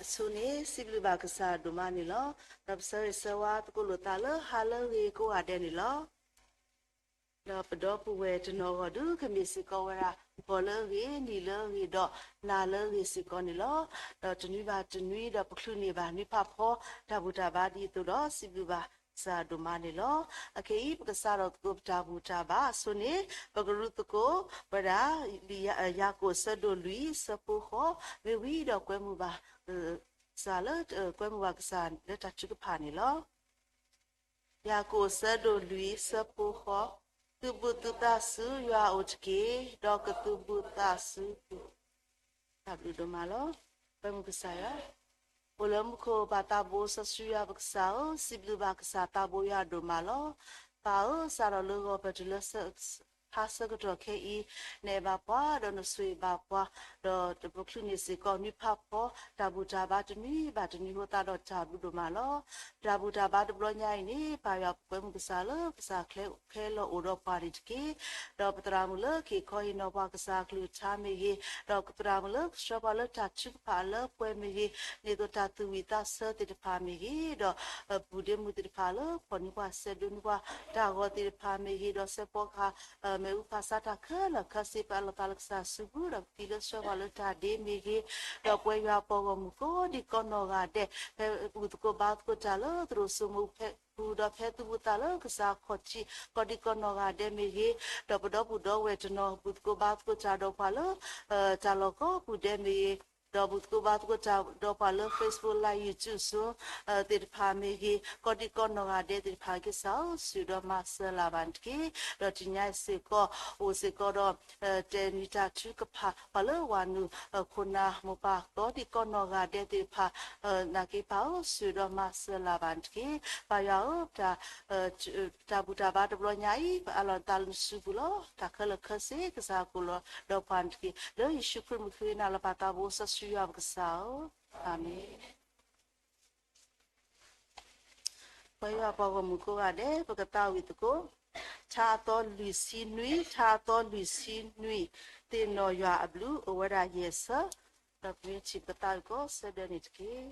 အဆိန့ၣ် စံးဘျုးဘၣ်ကစၢ်ဒိၣ်မးန့ၣ်လီၤ. ဒီးပဆၢဂ့ၤဆၢဝါသကိးလိာ်သးလၢဟါလၢအဂ့ၤကိးဂၤဒဲးန့ၣ်လီၤ. ဒီးပဒီပုၢ်ဝဲၢ်တနီၤဂီၢ်ဒုး ကမ့ၢ်စ့ၢ်ကီးဝဲဒၣ် ဂီၤလၢအဂ့ၤ, နံၤလၢအဂ့ၤ, ဒီးနၤလၢအဂ့ၤစ့ၢ်ကီးန့ၣ်လီၤ. ဒီးတနွံဘၣ်တနွံ ဒီးပချုးန့ၢ်ဘၣ်နွံဖးဖီ တၢ်ဘူၣ်တၢ်ဘါဒ်သိးဒီး စံးဘျုးဘၣ်ကစၢ်ဒိၣ်မးန့ၣ်လီၤ. အခဲအံၤ ပကစးထီၣ်သကိးပတၢ်ဘူၣ်တၢ်ဘါအဆိန့ၣ် ပကရူသကိးဝဲဒၣ် ယၤကိာ်အဆၢဒိၣ်လွံၢ် ဆၢဖိဃိး, မ့ၢ်ဝံၤဒီးကွဲမုာ်ဘၣ် ကစၢ်လၢ ကွဲမုာ်ဘၣ်ကစၢ်လၢတၢ်ထုကဖၣ်န့ၣ်လီၤ. ယၤကိာ်အဆၢဒိၣ်လွံၢ် ဆၢဖိဃိး, သုးဘူးသုသးဆူယွၤအအိၣ်တက့ၢ်, ဒီးကသုးဘူးသးဆူသု တၢ်ဘျုးဒိၣ်မးလီၤ. ကွဲမုာ်ကစၢ်ယွၤ, အိၣ်လၢမူခိၣ်ဘၣ်သးဘိစီဆှံယွၤပကစၢ်ဧၢ, စံးဘျုးဘၣ်ကစၢ်သးဘိယွၤဒိၣ်မးလီၤ. ပၢ်ဧၢ, စးထီၣ်လၢဂီၤဖၢၣ်တုၤလၢ ဟါဆၢကတီၢ်ခဲအံၤ, နအဲၣ်ဘၣ်ပှၤ ဒီးနဆိၣ်ဂ့ၤဘၣ်ပှၤ, ဒီးပချုးန့ၢ်စ့ၢ်ကီးနွံဖးဖီ တၢ်ဘူၣ်တၢ်ဘါတနွံဘၣ်တနွံအဃိသတးဒီးတၢ်ဘျုးဒိၣ်မးလီၤ. တၢ်ဘူၣ်တၢ်ဘါတဘျီညါအံၤန့ၣ် ပၢ်ယွၤပကွဲမုာ်ကစၢ်လၢကစၢ်ခဲလၢာ်အိၣ်ဒီးပှၤန့ၣ်တက့ၢ်. ဒီးပသရၣ်မုၣ်လၢက့ၤခီဟ့ၣ်နီၤပှၤကစၢ်အကလုၢ်ကထါမ့ၢ်ဂ့ၤ, ဒီးပသရၣ်မုၣ်လၢကဆှၢပှၤလၢတၢ်ထုကဖၣ်လၢပှဲၤမ့ၢ်ဂ့ၤ, ဒ်သိးတၢ်သူၣ်ဝံၣ်သးဆၢသ့ၣ်တဖၣ်မ့ၢ်ဂ့ၤ, ဒီးပုၢ်ဒ့မုၣ်သ့ၣ်တဖၣ်လၢပှၤနွံပှၤဆဲးဒိးနွံပှၤတၢ်ဂီၤသ့ၣ်တဖၣ်မ့ၢ်ဂ့ၤ, ဒီးစဲးဖီကဟၣ် မ့ၣ်အူဖးဆါတၢ်ခဲလၢာ်ခဲဆ့ ပအးလီၤသးလၢကစၢ်စုပူၤ ဒီးကသံလၢဆှၢပှၤလၢတၢ်ဒ့မ့ၢ်ဂ့ၤ, ဒီးပဝဲယွၤပှၤဂီၢ်မုၢ်ကိးဒံးကိးနီၢ်ဂၤဒဲး ဖဲဘူၣ်သကိးဘါသကိးတၢ်လၢသရိာ်စိမိၤဖဲပူၤ ဒီးဖဲသူၣ်ဘူၣ်သးလၢကစၢ်ခီၣ်ထံး ကိးဒံးကိးနီၢ်ဂၤဒဲးမ့ၢ်ဂ့ၤ, ဒီးပဒီပုၢ်ဒီဝဲၢ်တနီၤ ဘူၣ်သကိးဘါသကိးတၢ်ဒီးပှၤလၢ တၢ်လီၢ်ကိးပူၤဒဲးမ့ၢ်ဂ့ၤ, ဒီးဘူၣ်သကိးဘါသကိးတၢ်ဒီးပှၤလၢ Facebook Live, YouTube သ့ၣ်တဖၣ်မ့ၢ်ဂ့ၤ, ကိးဒံးကိးနီၢ်ဂၤဒဲးသ့ၣ်တဖၣ် ကစၢ်ဧၢ ဆိၣ်ဂ့ၤဒီးမၤစၢၤလၢၤဘၣ်န့ၣ်တက့ၢ်. ဒီးတနံၤညါအံၤစ့ၢ်ကီး အိၣ်စ့ၢ်ကီးဒီး တဲနံၤတၢ်ထုကဖၣ် ပှၤလၢဝၤနုာ်ခိၣ်နၢ်မိၢ်ပၢ် ကိးဒံးကိးနီၢ်ဂၤဒဲးသ့ၣ်တဖၣ် နာ်က့ပၢ်ဧၢ ဆိၣ်ဂ့ၤဒီးမၤစၢၤလၢၤဘၣ်န့ၣ်တက့ၢ်. ပၢ်ယွၤဧၢ တၢ်ဘူၣ်တၢ်ဘါတဘျီညါအံၤ ပအးလီၤသးလၢနစုပူၤလီၤ. တၢ်ခဲလၢာ်ခဲဆ့ ကစၢ်ကအိၣ်လီၤဒီးပှၤန့ၣ်တက့ၢ်. လၢယ့ၣ်ၡူးခရံာ်မုၢ်ဃ့နၤလၢပၢ်သးဘိစီဆှံယွၤပကစၢ်ဧၢ, အၤမ့ၣ်. ပှၤယွၤပှၤဂီၢ်မုၢ်ကိးဂၤဒဲး ပကသးဝံၣ်သကိး ထါအသီလွံၢ်ဆံနွံ, ထါအသီလွံၢ်ဆံနွံ, သ့ၣ်နီၣ်ယွၤအဘျုး အိၣ်ဝဲဒၣ်ယဲၢ်ဆၢ, ဒီးပမ့ၢ်ထံၣ်ပကသးဝံၣ်ကီးဆၢဒဲးန့ၣ်တက့ၢ်.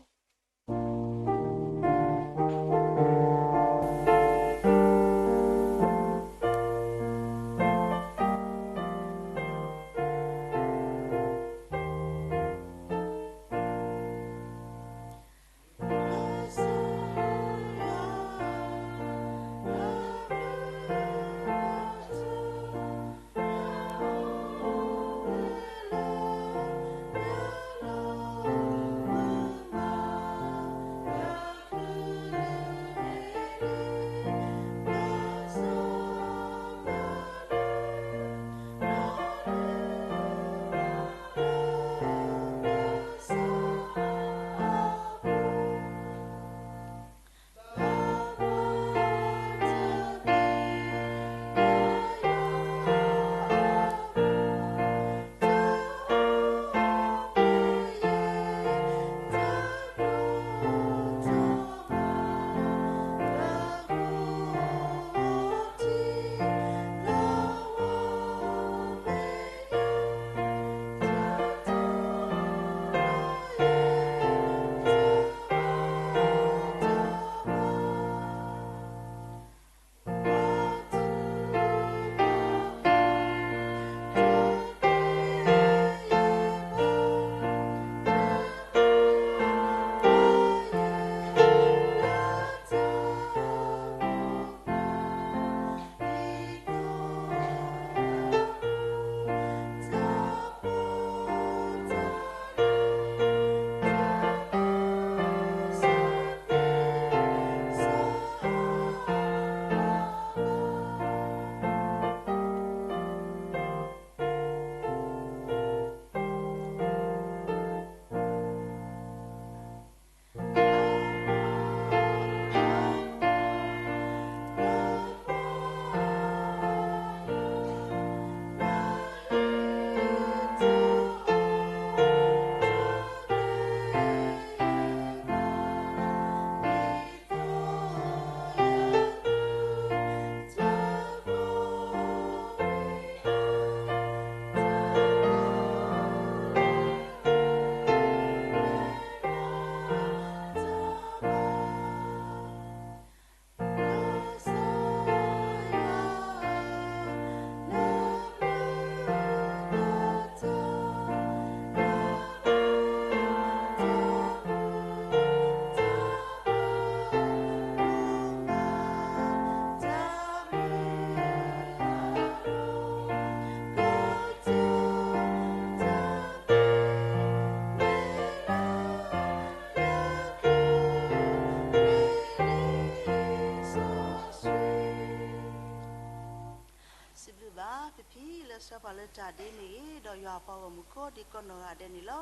လၢတၢ်ဒ်န့ၣ်အံၤ ဒီးယွၤအပှၤဂီၢ်မုၢ်ကိးဒံးကနီၢ်ဂၤဒဲးန့ၣ်လီၤ.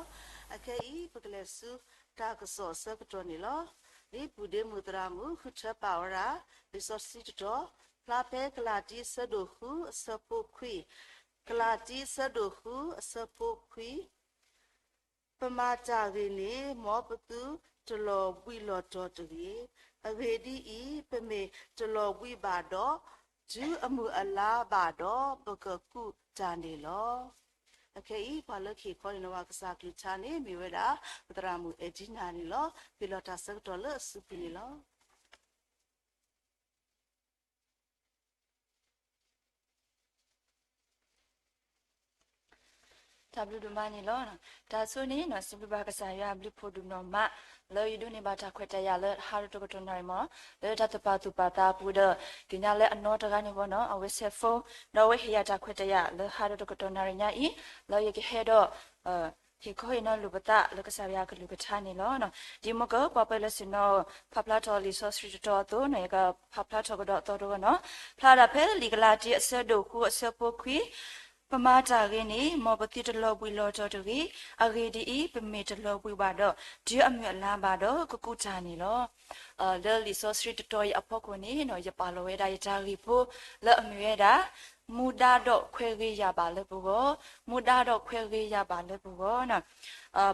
အခဲအံၤ ပကလဲၤဆူတၢ်ကစီၣ်အဆၢကတီၢ်န့ၣ်လီၤ. ဒ်ပူၤဒ့မုၢ်သရၣ်မုၣ်ဃုထၢပာ်ဝဲဒၣ် လံာ်စီဆှံတတီၤ ဖျါဖဲကလၤတံအဆၢဒိၣ်ဃုအဆၢဖိခွံ, ကလၤတံအဆၢဒိၣ်ဃုအဆၢဖိခွံ ပမၤတၢ်ဂ့ၤန့ၣ် မ်ပသုတလီၤဘှံးလီၤတီၤတဂ့ၤ. အဂ့ၢ်ဒ်အံၤ, ပမ့ၢ်တလီၤဘှံးဘၣ်ဒီး, တုၤအမုၢ်အလါဘၣ်ဒီး ပကကူးတၢ်န့ၣ်လီၤ. အခဲအံၤ ပှၤလၢကဟ့ၣ်ခီန့ၢ်ဝဲကစၢ်ကလုၢ်ကထါန့ၣ် မ့ၢ်ဝဲဒၣ် ပသရၣ်မုၣ်အဲၣ်ဒံနၤန့ၣ်လီၤ. ပဟ့ၣ်လီၤတၢ်ဆၢကတီၢ်လၢအစုပူၤန့ၣ်လီၤ. တၢ်ဘျုးဒိၣ်မးန့ၣ်လီၤ. တၢ်ဆိန့ၣ် စံးဘျုးဘၣ်ကစၢ်ယွၤအဘျုးဖးဒိၣ်နီၢ်မး လၢယဒိးန့ၢ်ဘၣ်တၢ်ခွဲးတၢ်ယာ်လၢဟါဒီးတကတီၢ်နၣ်ရံၣ်မး လၢတၢ်သူၣ်ပာ်သးအပူၤဒီး သ့ၣ်ညါလၢအနီၢ်တဂၤန့ၣ်ဘၣ်နီၤ အဝဲဆဲးဖိ ဒီးအဝဲဟ့ၣ်ယၤတၢ်ခွဲးတၢ်ယာ်လၢဟါဒီးတကတီၢ်နၣ်ရံၣ်ညါအံၤ လၢယကဟဲဒီး ဟ့ၣ်ခီဟ့ၣ်နီၤလိာ်ပသးလၢကစၢ်ယွၤအကလုၢ်ကထါန့ၣ်လီၤ. ဒ်မ့ၢ်ကပှၤပၢလၢဆ့ၣ်နီၤ ဖးဖျါထီၣ်လံာ်စီဆှံတတီၤအသိးန့ၣ် ယကဖးဖျါထီၣ်ကဒီးအသီတဂီၢ်နီၤ. ဖျါဒၣ်ဖဲလံာ်ကလၤတံအဆၢဒိၣ်ဃုအဆၢဖိခွံ, ပမၤတၢ်ဂ့ၤန့ၣ် မ်ပသုတလီၤဘှံးလီၤတီၤတဂ့ၤ. အဂ့ၢ်ဒ်အံၤ, ပမ့ၢ်တလီၤဘှံးဘၣ်ဒီး တုၤအမုၢ်အလါဘၣ်ဒီး ကကူးတၢ်န့ၣ်လီၤ. လၢလံာ်စီဆှံတတီၤအံၤအဖီခိၣ်န့ၣ် ယပာ်လီၤဝဲဒၣ်ယတၢ်ဂ့ၢ်ဖိ လၢအမ့ၢ်ဝဲဒၣ် မူဒါဒီးခွဲးဂ့ၤယာ်ဘၣ်လၢပဂီၢ်, မူဒါဒီးခွဲးဂ့ၤယာ်ဘၣ်လၢပဂီၢ်.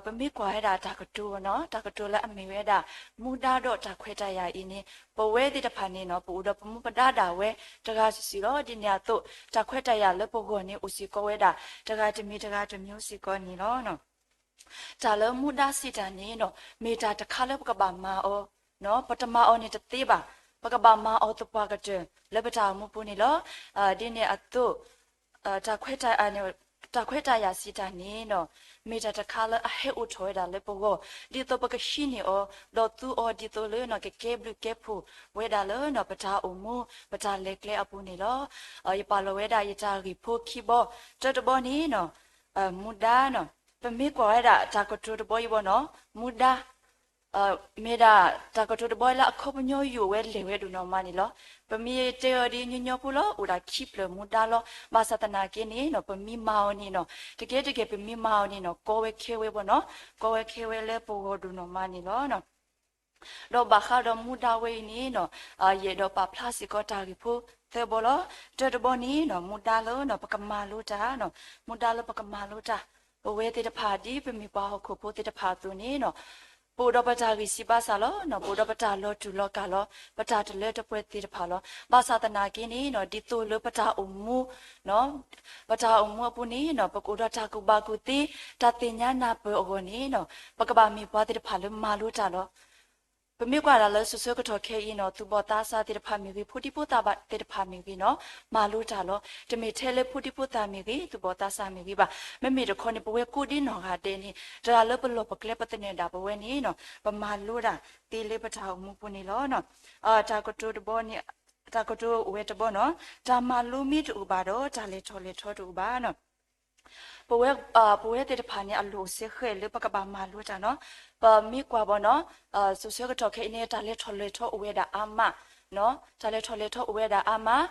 ပမ့ၢ်ကွၢ်ဝဲဒၣ်တၢ်ကတိၤနီၤ တၢ်ကတိၤလၢအမ့ၢ်ဝဲဒၣ် မူဒါဒီးတၢ်ခွဲးတၢ်ယာ်အံၤန့ၣ် ပဝဲသ့ၣ်တဖၣ်န့ၣ်နီၤ ပအိၣ်ဒီးပမူပဒါဒၣ်ဝဲတဂၤစုာ်စုာ်လီၤ. ဒ်န့ၣ်အသိး တၢ်ခွဲးတၢ်ယာ်လၢပဂီၢ်န့ၣ် အိၣ်စ့ၢ်ကီးဝဲဒၣ် တဂၤတမံၤတဂၤတမံၤစ့ၢ်ကီးန့ၣ်လီၤ. တၢ်လၢမူဒါစံးတၢ်န့ၣ်နီၤ မ့ၢ်တၢ်တခါလၢပကဘၣ်မၤအီၤ, ပတမၤအီၤန့ၣ်တသ့ဘၣ်, ပကဘၣ်မၤအီၤသပှၢ်ကတၢၢ်လၢပတၢ်အိၣ်မူပူၤန့ၣ်လီၤ. ဒ်န့ၣ်အသိး တၢ်ခွဲးတၢ်ယာ်စံးတၢ်န့ၣ်နီၤ မ့ၢ်တၢ်တခါလၢအဟဲအိၣ်ထီၣ်ဝဲဒၣ်လၢပဂီၢ် ဒ်သိးပကဟံးန့ၢ်အီၤ ဒီးသူအီၤဒ်သိးလၢနီၤ ကကဲဘျုးကဲဖှိၣ်ဝဲဒၣ်လၢနီၤ ပတၢ်အိၣ်မူ ပတၢ်လဲၤကျဲအပူၤန့ၣ်လီၤ. ယပာ်လီၤဝဲဒၣ်ယတၢ်ဂ့ၢ်ဖိခံဘီ တၢတဘီန့ၣ်နီၤ မူဒါနီၤ ပမ့ၢ်ကွၢ်ဝဲဒၣ်တၢ်ကတိၤတဘီအံၤဘၣ်နီၤ မူဒါ မ့ၢ်ဒၣ်တၢ်ကတိၤတဘီလၢအခီပညီယိာ်ဝဲလဲၢ်ဝဲဒိၣ်နီၢ်မးန့ၣ်လီၤ. ပမ့ၢ်တဲအီၤဒ်ညီညီဖိလီၤ အိၣ်ဒၣ်ခံဖျၢၣ်မူဒါလီၤ. ဘၣ်ဆၣ်သနာ်က့န့ၣ်နီၤ ပမ့ၢ်မၤအီၤန့ၣ်နီၤ တကဲတကဲပမ့ၢ်မၤအီၤန့ၣ်နီၤ ကီဝဲခဲဝဲဘၣ်နီၤ ကီဝဲခဲဝဲလၢပဂီၢ်ဒိၣ်နီၢ်မးန့ၣ်လီၤ. ဒီးဘၣ်ဃးဒီးမူဒါဝဲအံၤန့ၣ်နီၤ ယအဲၣ်ဒိးပာ်ဖျါစ့ၢ်ကီးတၢ်ဂ့ၢ်ဖိသၢဘီလီၤ. တၢတဘီန့ၣ်နီၤ မူဒါလၢနီၤ ပကမၤလိတၢ်နီၤ မူဒါလၢပကမၤလိတၢ် ပဝဲသ့ၣ်တဖၣ်ဒ်ပမ့ၢ်ပှၤဟီၣ်ခိၣ်ဖိသ့ၣ်တဖၣ်အသိးန့ၣ်နီၤ ပအိၣ်ဒီးပတၢ်ဂံၢ်စၢ်ဘါစၢ်လီၤ. ပအိၣ်ဒီးပတၢ်လီၤတူာ်လီၤကာ်လီၤ. ပတၢ်တလၢတပှဲၤသ့ၣ်တဖၣ်လီၤ. ဘၣ်ဆၣ်သနာ်က့န့ၣ်နီၤ ဒ်သိးလၢပတၢ်အိၣ်မူ ပတၢ်အိၣ်မူအပူၤန့ၣ်နီၤ ပကအိၣ်ဒီးတၢ်ကူၣ်ဘၣ်ကူၣ်သ့ တၢ်သ့ၣ်ညါနၢ်ပၢၢ်အဂီၢ်န့ၣ်နီၤ ပကဘၣ်မ့ၢ်ပှၤသ့ၣ်တဖၣ်လၢမၤလိတၢ်လီၤ. ပမ့ၢ်ကွၢ်ဒၣ်လၢစိၤဆၢကတီၢ်ခဲအံၤနီၤ သူၣ်ဘီၣ်သးစၢ်သ့ၣ်တဖၣ်မ့ၢ်ဂ့ၤ ဖိဒံဖိသၣ်သ့ၣ်တဖၣ်မ့ၢ်ဂ့ၤနီၤ မၤလိတၢ်လီၤ. တမ့ၢ်ထဲလၢဖိဒံဖိသၣ်မ့ၢ်ဂ့ၤ သူၣ်ဘီၣ်သးစၢ်မ့ၢ်ဂ့ၤဘၣ်. မ့မ့ၢ်တခီန့ၣ် ပဝဲကိးဒ်နီၢ်ဂၤဒဲးန့ၣ် တဂၤလၢပလီၢ်ပကျဲပသနၢၣ်ဒၣ်ပဝဲန့ၣ်နီၤ ပမၤလိဒၣ်သ့လၢပတၢ်အိၣ်မူပူၤန့ၣ်လီၤ. တၢ်ကတိၤတဘီန့ၣ် တၢ်ကတိၤအိၣ်ဝဲတဘီနီၤ တၢ်မၤလိမ့ၢ်တအိၣ်ဘၣ်ဒီး တၢ်လဲၤထီၣ်လဲၤထီတအိၣ်ဘၣ်နီၤ ပဝဲ ပဝဲသ့ၣ်တဖၣ်န့ၣ် အလိၣ်အိၣ်စ့ၢ်ကီးလၢပကဘၣ်မၤလိတၢ်နီၤ. ပမ့ၢ်ကွၢ်ဘၣ်နီၤ စိၤဆၢကတီၢ်ခဲအံၤန့ၣ် တၢ်လဲၤထီၣ်လဲၤထီအိၣ်ဝဲဒၣ်အါမး, တၢ်လဲၤထီၣ်လဲၤထီအိၣ်ဝဲဒၣ်အါမး,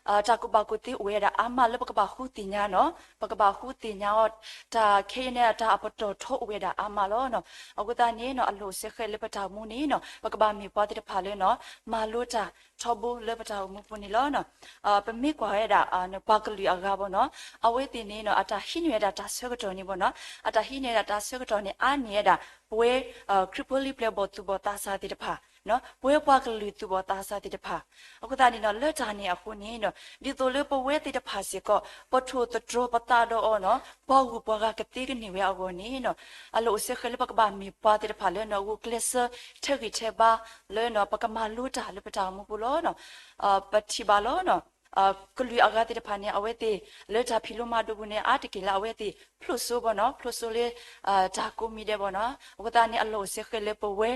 တၢ်ကူၣ်ဘၣ်ကူၣ်သ့အိၣ်ဝဲဒၣ်အါမးလၢပကဘၣ်ဃုသ့ၣ်ညါနီၤ, ပကဘၣ်ဃုသ့ၣ်ညါအီၤ, တၢ်ခဲအံၤန့ၣ် တၢ်အပတီၢ်ထီအိၣ်ဝဲဒၣ်အါမးလီၤ. အဃိသတးန့ၣ်နီၤ အလိၣ်အိၣ်စ့ၢ်ကီးလၢပတၢ်အိၣ်မူန့ၣ်နီၤ ပကဘၣ်မ့ၢ်ပှၤသ့ၣ်တဖၣ်လၢနီၤ မၤလိတၢ်ထီဘိလၢပတၢ်အိၣ်မူပူၤန့ၣ်လီၤ. ပမ့ၢ်ကွၢ်ဝဲဒၣ် ပှၤကလုာ်အဂၤဘၣ်နီၤ အဝဲသ့ၣ်န့ၣ်နီၤ အတၢ်ဟံးန့ၢ်ဝဲဒၣ်တၢ်ဆၢကတီၢ်န့ၣ်ဘၣ်နီၤ အတၢ်ဟံးန့ၢ်ဝဲဒၣ်တၢ်ဆၢကတီၢ်န့ၣ် အါန့ၢ်ဝဲဒၣ် ပဝဲ ခရံာ်ဖိလံၤပျဲၢ်ဘီၣ်သူၣ်ဘီၣ်သးစၢ်သ့ၣ်တဖၣ် ပဝဲပှၤကလုာ်သူၣ်ဘီၣ်သးစၢ်သ့ၣ်တဖၣ် အဃိသတးန့ၣ်နီၤ လၢတၢ်န့ၣ်အဃိန့ၣ်နီၤ ဒ်သိးလၢပဝဲသ့ၣ်တဖၣ်စ့ၢ်ကီး ပထိၣ်သတြီၤပသးဒီးအီၤနီၤ ပှၤဂုၤပှၤဂၤကသ့ကန့ၢ်ဝဲအဂီၢ်န့ၣ်နီၤ အလိၣ်အိၣ်စ့ၢ်ကီးလၢပကဘၣ်မ့ၢ်ပှၤသ့ၣ်တဖၣ်လၢနီၤ ဂုာ်ကျဲးစၢးထဲးဂံၢ်ထဲးဘါလၢနီၤ ပကမၤလိတၢ်လၢပတၢ်အိၣ်မူပူၤလီၤ. ပထံၣ်ဘၣ်လီၤ ကလုာ်အဂၤသ့ၣ်တဖၣ်န့ၣ် အဝဲသ့ၣ်လၢတၢ်ဖံးလိမၤဒိပူၤန့ၣ် အါတက့ၢ်လၢအဝဲသ့ၣ်ဖျိးစိဘၣ်နီၤ ဖျိးစိလၢ တၢ်ကိးမံၤဒဲးဘၣ်နီၤ အဃိသတးန့ၣ် အလိၣ်အိၣ်စ့ၢ်ကီးလၢပဝဲ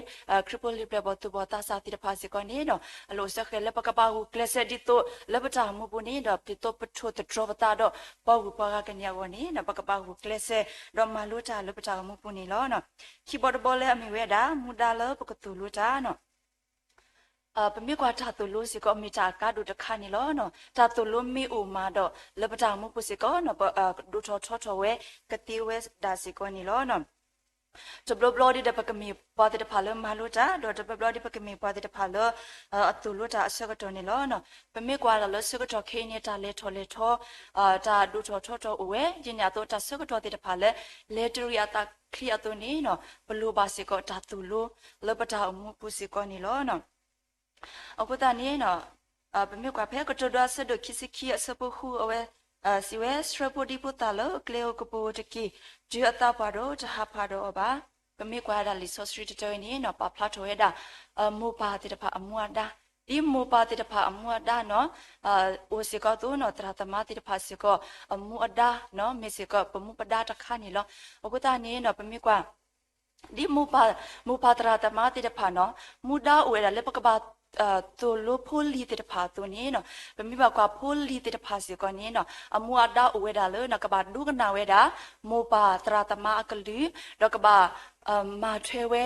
ခရံာ်ဖိလံၤပျဲၢ်ဘီၣ်သူၣ်ဘီၣ်သးစၢ်သ့ၣ်တဖၣ်စ့ၢ်ကီးန့ၣ်နီၤ အလိၣ်အိၣ်စ့ၢ်ကီးလၢပကဘၣ်ဂုာ်ကျဲးစၢးဒ်သိးလၢပတၢ်အိၣ်မူပူၤန့ၣ်ဒီး ဒ်သိးပထိၣ်သတြီၤပသးဒီး ပှၤဂုၤပှၤဂၤကန့ၢ်အဂီၢ်န့ၣ်နီၤ ပကဘၣ်ဂုာ်ကျဲးစၢး ဒီးမၤလိတၢ်လၢပတၢ်အိၣ်မူပူၤန့ၣ်လီၤ. ခံဘီတဘီလၢအမ့ၢ်ဝဲဒၣ် မူဒါလၢပကသိၣ်လိတၢ်နီၤ ပမ့ၢ်ကွၢ်တၢ်သိၣ်လိစ့ၢ်ကီး မ့ၢ်တၢ်အကါဒိၣ်တခါန့ၣ်လီၤ. တၢ်သိၣ်လိမ့ၢ်အိၣ်မးဒီး လၢပတၢ်အိၣ်မူပူၤစ့ၢ်ကီး ပဒိၣ်ထီၣ်ထီထီၣ်ဝဲ ကသ့ဝဲဒၣ်စ့ၢ်ကီးန့ၣ်လီၤ. တဘျီဘျီဒီး ပကမ့ၢ်ပှၤသ့ၣ်တဖၣ်လၢမၤလိတၢ် ဒီးတဘျီဘျီဒီး ပကမ့ၢ်ပှၤသ့ၣ်တဖၣ်လၢ အသိၣ်လိတၢ်အဆၢကတီၢ်န့ၣ်လီၤ. ပမ့ၢ်ကွၢ်ဒီးလၢဆၢကတီၢ်ခဲအံၤန့ၣ် တၢ်လဲၤထီၣ်လဲၤထီ တၢ်ဒိၣ်ထီၣ်ထီထီၣ်အိၣ်ဝဲ ဒ်န့ၣ်အသိး တၢ်ဆၢကတီၢ်သ့ၣ်တဖၣ်လၢ လဲၤတရံးအသးချ့အသိးန့ၣ် ပလိၣ်ဘၣ်စ့ၢ်ကီးတၢ်သိၣ်လိ လၢပတၢ်အိၣ်မူပူၤစ့ၢ်ကီးန့ၣ်လီၤ. အဃိသတးန့ၣ် ပမ့ၢ်ကွၢ်ဖဲကတိၤဒိအဆၢဒိၣ်ခံဆံခံအဆၢဖိဃု အဝဲစံးဝဲ, ဆှၢဖိဒံဖိသၣ်လၢကျဲဧိၤကပူၤဧိၤတက့ၢ်. တုၤအသးပှၢ်ဒီးတဟးဖးဒီးအီၤဘၣ်. ပမ့ၢ်ကွၢ်ဝဲဒၣ်လံာ်စီဆှံတတီၤအံၤန့ၣ် ပာ်ဖျါထီၣ်ဝဲဒၣ် မိၢ်ပၢ်သ့ၣ်တဖၣ်အမူအဒါ, ဒ်မိၢ်ပၢ်သ့ၣ်တဖၣ်အမူအဒါန့ၣ် အိၣ်စ့ၢ်ကီးအသိးန့ၣ် သရၣ်သမါသ့ၣ်တဖၣ်စ့ၢ်ကီး အမူအဒါန့ၣ် မ့ၢ်စ့ၢ်ကီးပမူပဒါတခါန့ၣ်လီၤ. အဃိသတးန့ၣ် ပမ့ၢ်ကွၢ် ဒ်မိၢ်ပၢ်သရၣ်သမါသ့ၣ်တဖၣ်န့ၣ် မူဒါအိၣ်ဝဲဒၣ်လၢပကဘၣ် သိၣ်လိဖိလံၤသ့ၣ်တဖၣ်အသိးန့ၣ် ပမ့ၢ်ဘၣ်ကွၢ်ဖိလံၤသ့ၣ်တဖၣ်စ့ၢ်ကီးန့ၣ် အမူအဒါအိၣ်ဝဲဒၣ်လၢ ကဘၣ်ဒိကနၣ်ဝဲဒၣ် မိၢ်ပၢ်သရၣ်သမါအကလုၢ်, ဒီးကဘၣ်မၤထွဲဝဲ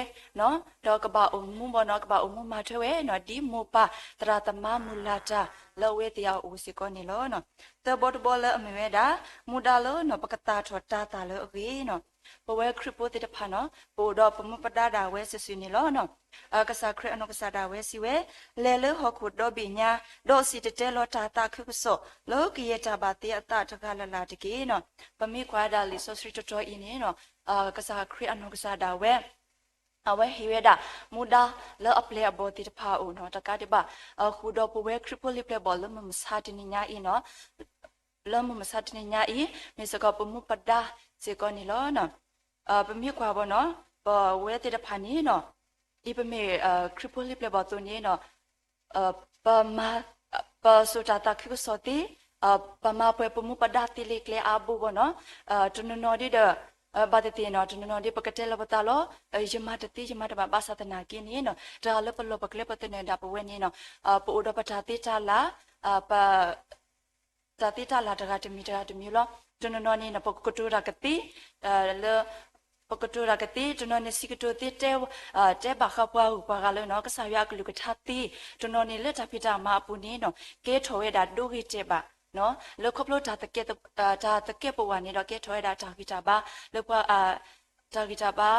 ဒီးကဘၣ်အိၣ်မူဘၣ်န့ၣ် ကဘၣ်အိၣ်မူမၤထွဲဝဲ ဒ်မိၢ်ပၢ်သရၣ်သမါမုၢ်လၢ်တၢ်လၢအဝဲသ့ၣ်အအိၣ်စ့ၢ်ကီးန့ၣ်လီၤ. သၢဘီတဘီလၢအမ့ၢ်ဝဲဒၣ် မူဒါလၢ ပကသၣ်ထီၣ်တၤသၣ်လၢအဂ့ၤန့ၣ် ပဝဲခရံာ်ဖိသ့ၣ်တဖၣ်န့ၣ် ပအိၣ်ဒီးပမူပဒါဒၣ်ဝဲစုာ်စုာ်န့ၣ်လီၤ. ကစၢ်ခရံာ်အနီၢ်ကစၢ်ဒၣ်ဝဲစံးဝဲ, လဲၤလၢဟီၣ်ခိၣ်ဒီဘ့ၣ်ညါ, ဒီးစံၣ်တဲၤတဲလီၤတၢ်သးခုကစီၣ် လၢကယဲၢ်တၢ်ဘၣ်သ့အသးတဂၤလၢ်လၢ်တက့ၢ်န့ၣ်. ပမ့ၢ်ကွၢ်ဝဲဒၣ်လံာ်စီဆှံတတီၤအံၤန့ၣ် ကစၢ်ခရံာ်အနီၢ်ကစၢ်ဒၣ်ဝဲ အဝဲဟ့ၣ်ဝဲဒၣ် မူဒါလၢအပျဲၢ်အဘီၣ်သ့ၣ်တဖၣ်အအိၣ်န့ၣ် တကးဒံးဘၣ် ဃုာ်ဒီးပဝဲခရံာ်ဖိလံာ်ပျဲၢ်ဘီၣ်လၢမုၢ်မဆါတနံၤညါအံၤန့ၣ် လၢမုၢ်မဆါတနံၤညါအံၤ မ့ၢ်စ့ၢ်ကီးပမူပဒါစ့ၢ်ကီးန့ၣ်လီၤ. ပမ့ၢ်ကွၢ်ဘၣ်န့ၣ် ပဝဲသ့ၣ်တဖၣ်န့ၣ် ဒ်ပမ့ၢ်ခရံာ်ဖိလံာ်ပျဲၢ်ဘီၣ်အသိးန့ၣ် ပ ပစိာ်တၢ်သးခုကစီၣ်သ့, ပမၤပှဲၤပမူပဒါသ့လၢကျဲအါဘိဘၣ်န့ၣ် တနီၤနီၤဒ်ဒီး ဘၣ်သ့ၣ်သ့ၣ်န့ၣ် တနီၤနီၤဒ်ပကတဲလီၤပသးလီၤ ယမၤတသ့ယမၤတဘၣ် ဘၣ်ဆၣ်သနာ်က့န့ၣ် တဂၤလၢပလီၢ်ပကျဲပသနၢၣ်ဒၣ်ပဝဲန့ၣ် ပအိၣ်ဒီးပတၢ်သ့တၢ်လၢ် ပ တၢ်သ့တၢ်လၢ်တဂၤတမံၤတဂၤတမံၤလီၤ. တနီၤနီၤန့ၣ် ပကတိၤတၢ်ကသ့ လၢ ပကတိၤတၢ်ကသ့ တနီၤန့ၣ်စံးကတိၤသ့ တဲဘၣ်ဃးပှၤဂုၤပှၤဂၤလၢန့ၣ် ကစၢ်ယွၤအကလုၢ်ကထါသ့, တနီၤန့ၣ်လၢတၢ်ဖံးတၢ်မၤအပူၤန့ၣ် ကဲထီၣ်ဝဲဒၣ်ဒိဂ့ၤတဲာ်ဘၣ် လၢခီဖျိ တၢ်သကဲးပဝးန့ၣ်ဒီး ကဲထီၣ်ဝဲဒၣ်တၢ်ဂံၢ်တၢ်ဘါ လၢပှၤ တၢ်ဂံၢ်တၢ်ဘါ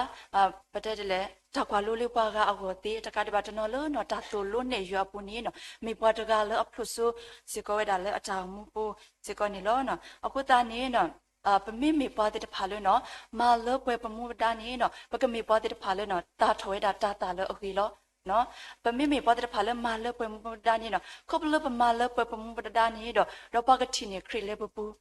ပတဲဒ်လဲၣ် တၢ်ကွၢ်လိလၢပှၤဂၤအဂီၢ်သ့ တကးဒံးဘၣ်တနီၤလၢန့ၣ် တၢ်သိၣ်လိနဲၣ်ယွၤအပူၤန့ၣ် မ့ၢ်ပှၤတဂၤလၢအဖျိးစိစ့ၢ်ကီးဝဲဒၣ်လၢအတၢ်အိၣ်မူပူၤစ့ၢ်ကီးန့ၣ်လီၤ. အဃိသတးန့ၣ် ပမ့မ့ၢ်ပှၤသ့ၣ်တဖၣ်လၢန့ၣ် မၤလၢပှဲၤပမူပဒါန့ၣ် ပကမ့ၢ်ပှၤသ့ၣ်တဖၣ်လၢန့ၣ် သၣ်ထီၣ်ဝဲဒၣ်တၤသၣ်လၢအဂ့ၤလီၤ. ပမ့မ့ၢ်ပှၤသ့ၣ်တဖၣ်လၢမၤလၢပှဲၤပမူပဒါန့ၣ် ခီဖျိလၢပမၤလၢပှဲၤပမူပဒါန့ၣ်ဒီး ဒီးပှၤကထံၣ်န့ၢ်ခရံာ်လၢပပူၤ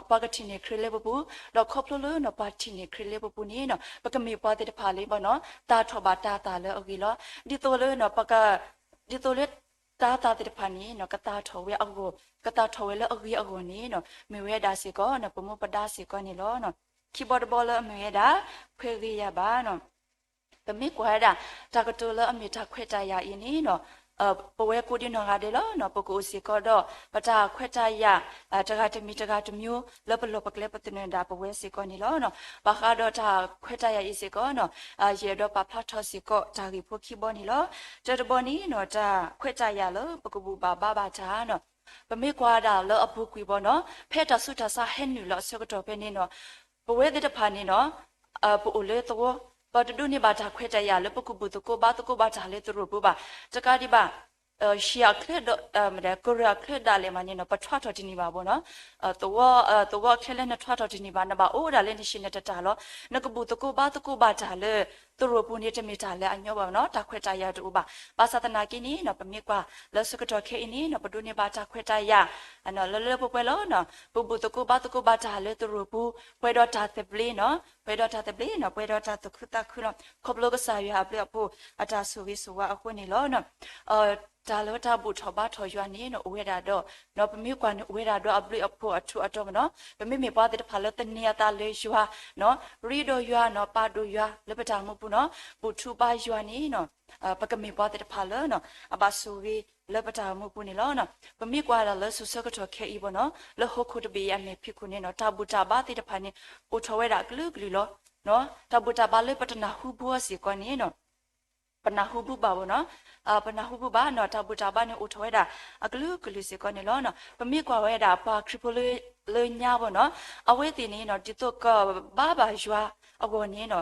ပှၤကထံၣ်န့ၢ်ခရံာ်လၢပပူၤ, ဒီးခီဖျိလၢန့ၣ် ပှၤထံၣ်န့ၢ်ခရံာ်လၢပပူၤန့ၣ် ပကမ့ၢ်ပှၤသ့ၣ်တဖၣ်လၢန့ၣ် သၣ်ထီၣ်ဘၣ်တၤသၣ်လၢအဂ့ၤလီၤ. ဒ်သိးလၢ ဒ်သိးလၢတၤသၣ်သ့ၣ်တဖၣ်န့ၣ် ကသၣ်ထီၣ်ဝဲအဂီၢ် ကသၣ်ထီၣ်ဝဲလၢအဂ့ၤအဂီၢ်န့ၣ် မ့ၢ်ဝဲဒၣ်စ့ၢ်ကီးန့ၣ် ပမူပဒါစ့ၢ်ကီးန့ၣ်လီၤ. ခံဘီတဘီလၢအမ့ၢ်ဝဲဒၣ် ခွဲးဂ့ၤယာ်ဘၣ် ပမ့ၢ်ကွၢ်ဝဲဒၣ် တၢ်ကတိၤလၢအမ့ၢ်တၢ်ခွဲးတၢ်ယာ်အံၤန့ၣ် ပဝဲကိးဒံနီၢ်ဂၤဒဲးလီၤ ပကအိၣ်စ့ၢ်ကီးဒီး ပတၢ်ခွဲးတၢ်ယာ် တဂၤတမံၤတဂၤတမံၤ လၢပလီၢ်ပကျဲပသနၢၣ်ဒၣ်ပဝဲစ့ၢ်ကီးန့ၣ်လီၤ. ဘၣ်ဃးဒီးတၢ်ခွဲးတၢ်ယာ်အံၤစ့ၢ်ကီးန့ၣ် ယအဲၣ်ဒိးပာ်ဖျါထီၣ်စ့ၢ်ကီးတၢ်ဂ့ၢ်ဖိခံဘီန့ၣ်လီၤ. တၢတဘီန့ၣ် တၢ်ခွဲးတၢ်ယာ်လၢပကဘူၣ်ဘၣ်ဘါဘၣ်တၢ်န့ၣ် ပမ့ၢ်ကွၢ်ဒၣ်လၢအပူၤကွံာ်ဘီန့ၣ် ဖဲတၢ်ဆူးတၢ်ဆါဟဲနုာ်လီၤအဆၢကတီၢ်ဖဲန့ၣ်န့ၣ် ပဝဲသ့ၣ်တဖၣ်န့ၣ် ပအိၣ်လၢသဝီ ပတဒိးန့ၢ်ဘၣ်တၢ်ခွဲးတၢ်ယာ်လၢပကဘူၣ်သကိးဘါသကိးဘၣ်တၢ်လၢသရိာ်ပူၤဘၣ်. တကးဒံးဘၣ် ဟံၣ်အချၢဒီး ကရၢၢ်အချၢဒၣ်လဲာ်မးန့ၣ် ပထွါထီၣ်တန့ၢ်ဘၣ်ဘီန့ၣ် သဝီအချၢလၢနထွါထီၣ်တန့ၢ်ဘၣ် နဘၣ်အိၣ်ဒၣ်လၢနဟံၣ်နတၢ်လီၤ. နကဘူၣ်သကိးဘါသကိးဘၣ်တၢ်လၢသရိာ်ပူၤန့ၣ် တမ့ၢ်တၢ်လၢအညီဘၣ်န့ၣ် တၢ်ခွဲးတၢ်ယာ်တအိၣ်ဘၣ်. ဘၣ်ဆၣ်သနာ်က့န့ၣ် ပမ့ၢ်ကွၢ်လၢဆၢကတီၢ်ခဲအံၤန့ၣ် ပဒိးန့ၢ်ဘၣ်တၢ်ခွဲးတၢ်ယာ် လၢလၢပှဲၤပှဲၤလီၤ. ပဘူၣ်သကိးဘါသကိးဘၣ်တၢ်လၢသရိာ်ပူၤ ပှဲၤဒီးတၢ်သဘျ့န့ၣ် ပှဲၤဒီးတၢ်သဘျ့န့ၣ် ပှဲၤဒီးတၢ်သူၣ်ခုသးခုလီၤ. ခီဖျိကစၢ်ယွၤအဘျုးအဖှိၣ် အတၢ်ဆိၣ်ဂ့ၤဆိၣ်ဝါအဃိန့ၣ်လီၤ. တၢ်လၢတၢ်ဘူၣ်ထီၣ်ဘါထီၣ်ယွၤန့ၣ် အိၣ်ဝဲဒၣ်ဒီး ပမ့ၢ်ကွၢ်န့ၣ် အိၣ်ဝဲဒၣ်ဒီးအဘျုးအဖှိၣ်အထူးအတီၤမးန့ၣ် ပမ့မ့ၢ်ပှၤသ့ၣ်တဖၣ်လၢသန့ၤအသးလၢယွၤ ရ့ဒီးယွၤန့ၣ် ပာ်ဒိၣ်ယွၤလၢပတၢ်အိၣ်မူပူၤန့ၣ် ဘူၣ်ထူဘါယွၤန့ၣ် ပကမ့ၢ်ပှၤသ့ၣ်တဖၣ်လၢ အဘၣ်ဆိၣ်ဂ့ၤလၢပတၢ်အိၣ်မူပူၤန့ၣ်လီၤ. ပမ့ၢ်ကွၢ်ဒၣ်လၢဆူၣ်ဆၢကတီၢ်ခဲအံၤဘီန့ၣ် လၢဟီၣ်ခိၣ်တဘ့ၣ်အံၤအမဲာ်ဖံးခိၣ်န့ၣ် တၢ်ဘူၣ်တၢ်ဘါသ့ၣ်တဖၣ်န့ၣ် အိၣ်ထီၣ်ဝဲဒၣ်အကလုာ်ကလုာ်လီၤ. တၢ်ဘူၣ်တၢ်ဘါလၢပတနၢ်ဟူဘၣ်စ့ၢ်ကီးန့ၣ် ပနၢ်ဟူဘူၣ်ဘၣ်ဘၣ်နီၤ, ပနၢ်ဟူဘူၣ်ဘၣ်နီၤ, တၢ်ဘူၣ်တၢ်ဘါန့ၣ်အိၣ်ထီၣ်ဝဲဒၣ် အကလုာ်ကလုာ်စ့ၢ်ကီးန့ၣ်လီၤ. ပမ့ၢ်ကွၢ်ဝဲဒၣ်ပှၤခရံာ်ဖိလၢညါဘၣ်နီၤ, အဝဲသ့ၣ်န့ၣ်နီၤ ဒ်သိးကဘါဘၣ်ယွၤအဂီၢ်န့ၣ်နီၤ,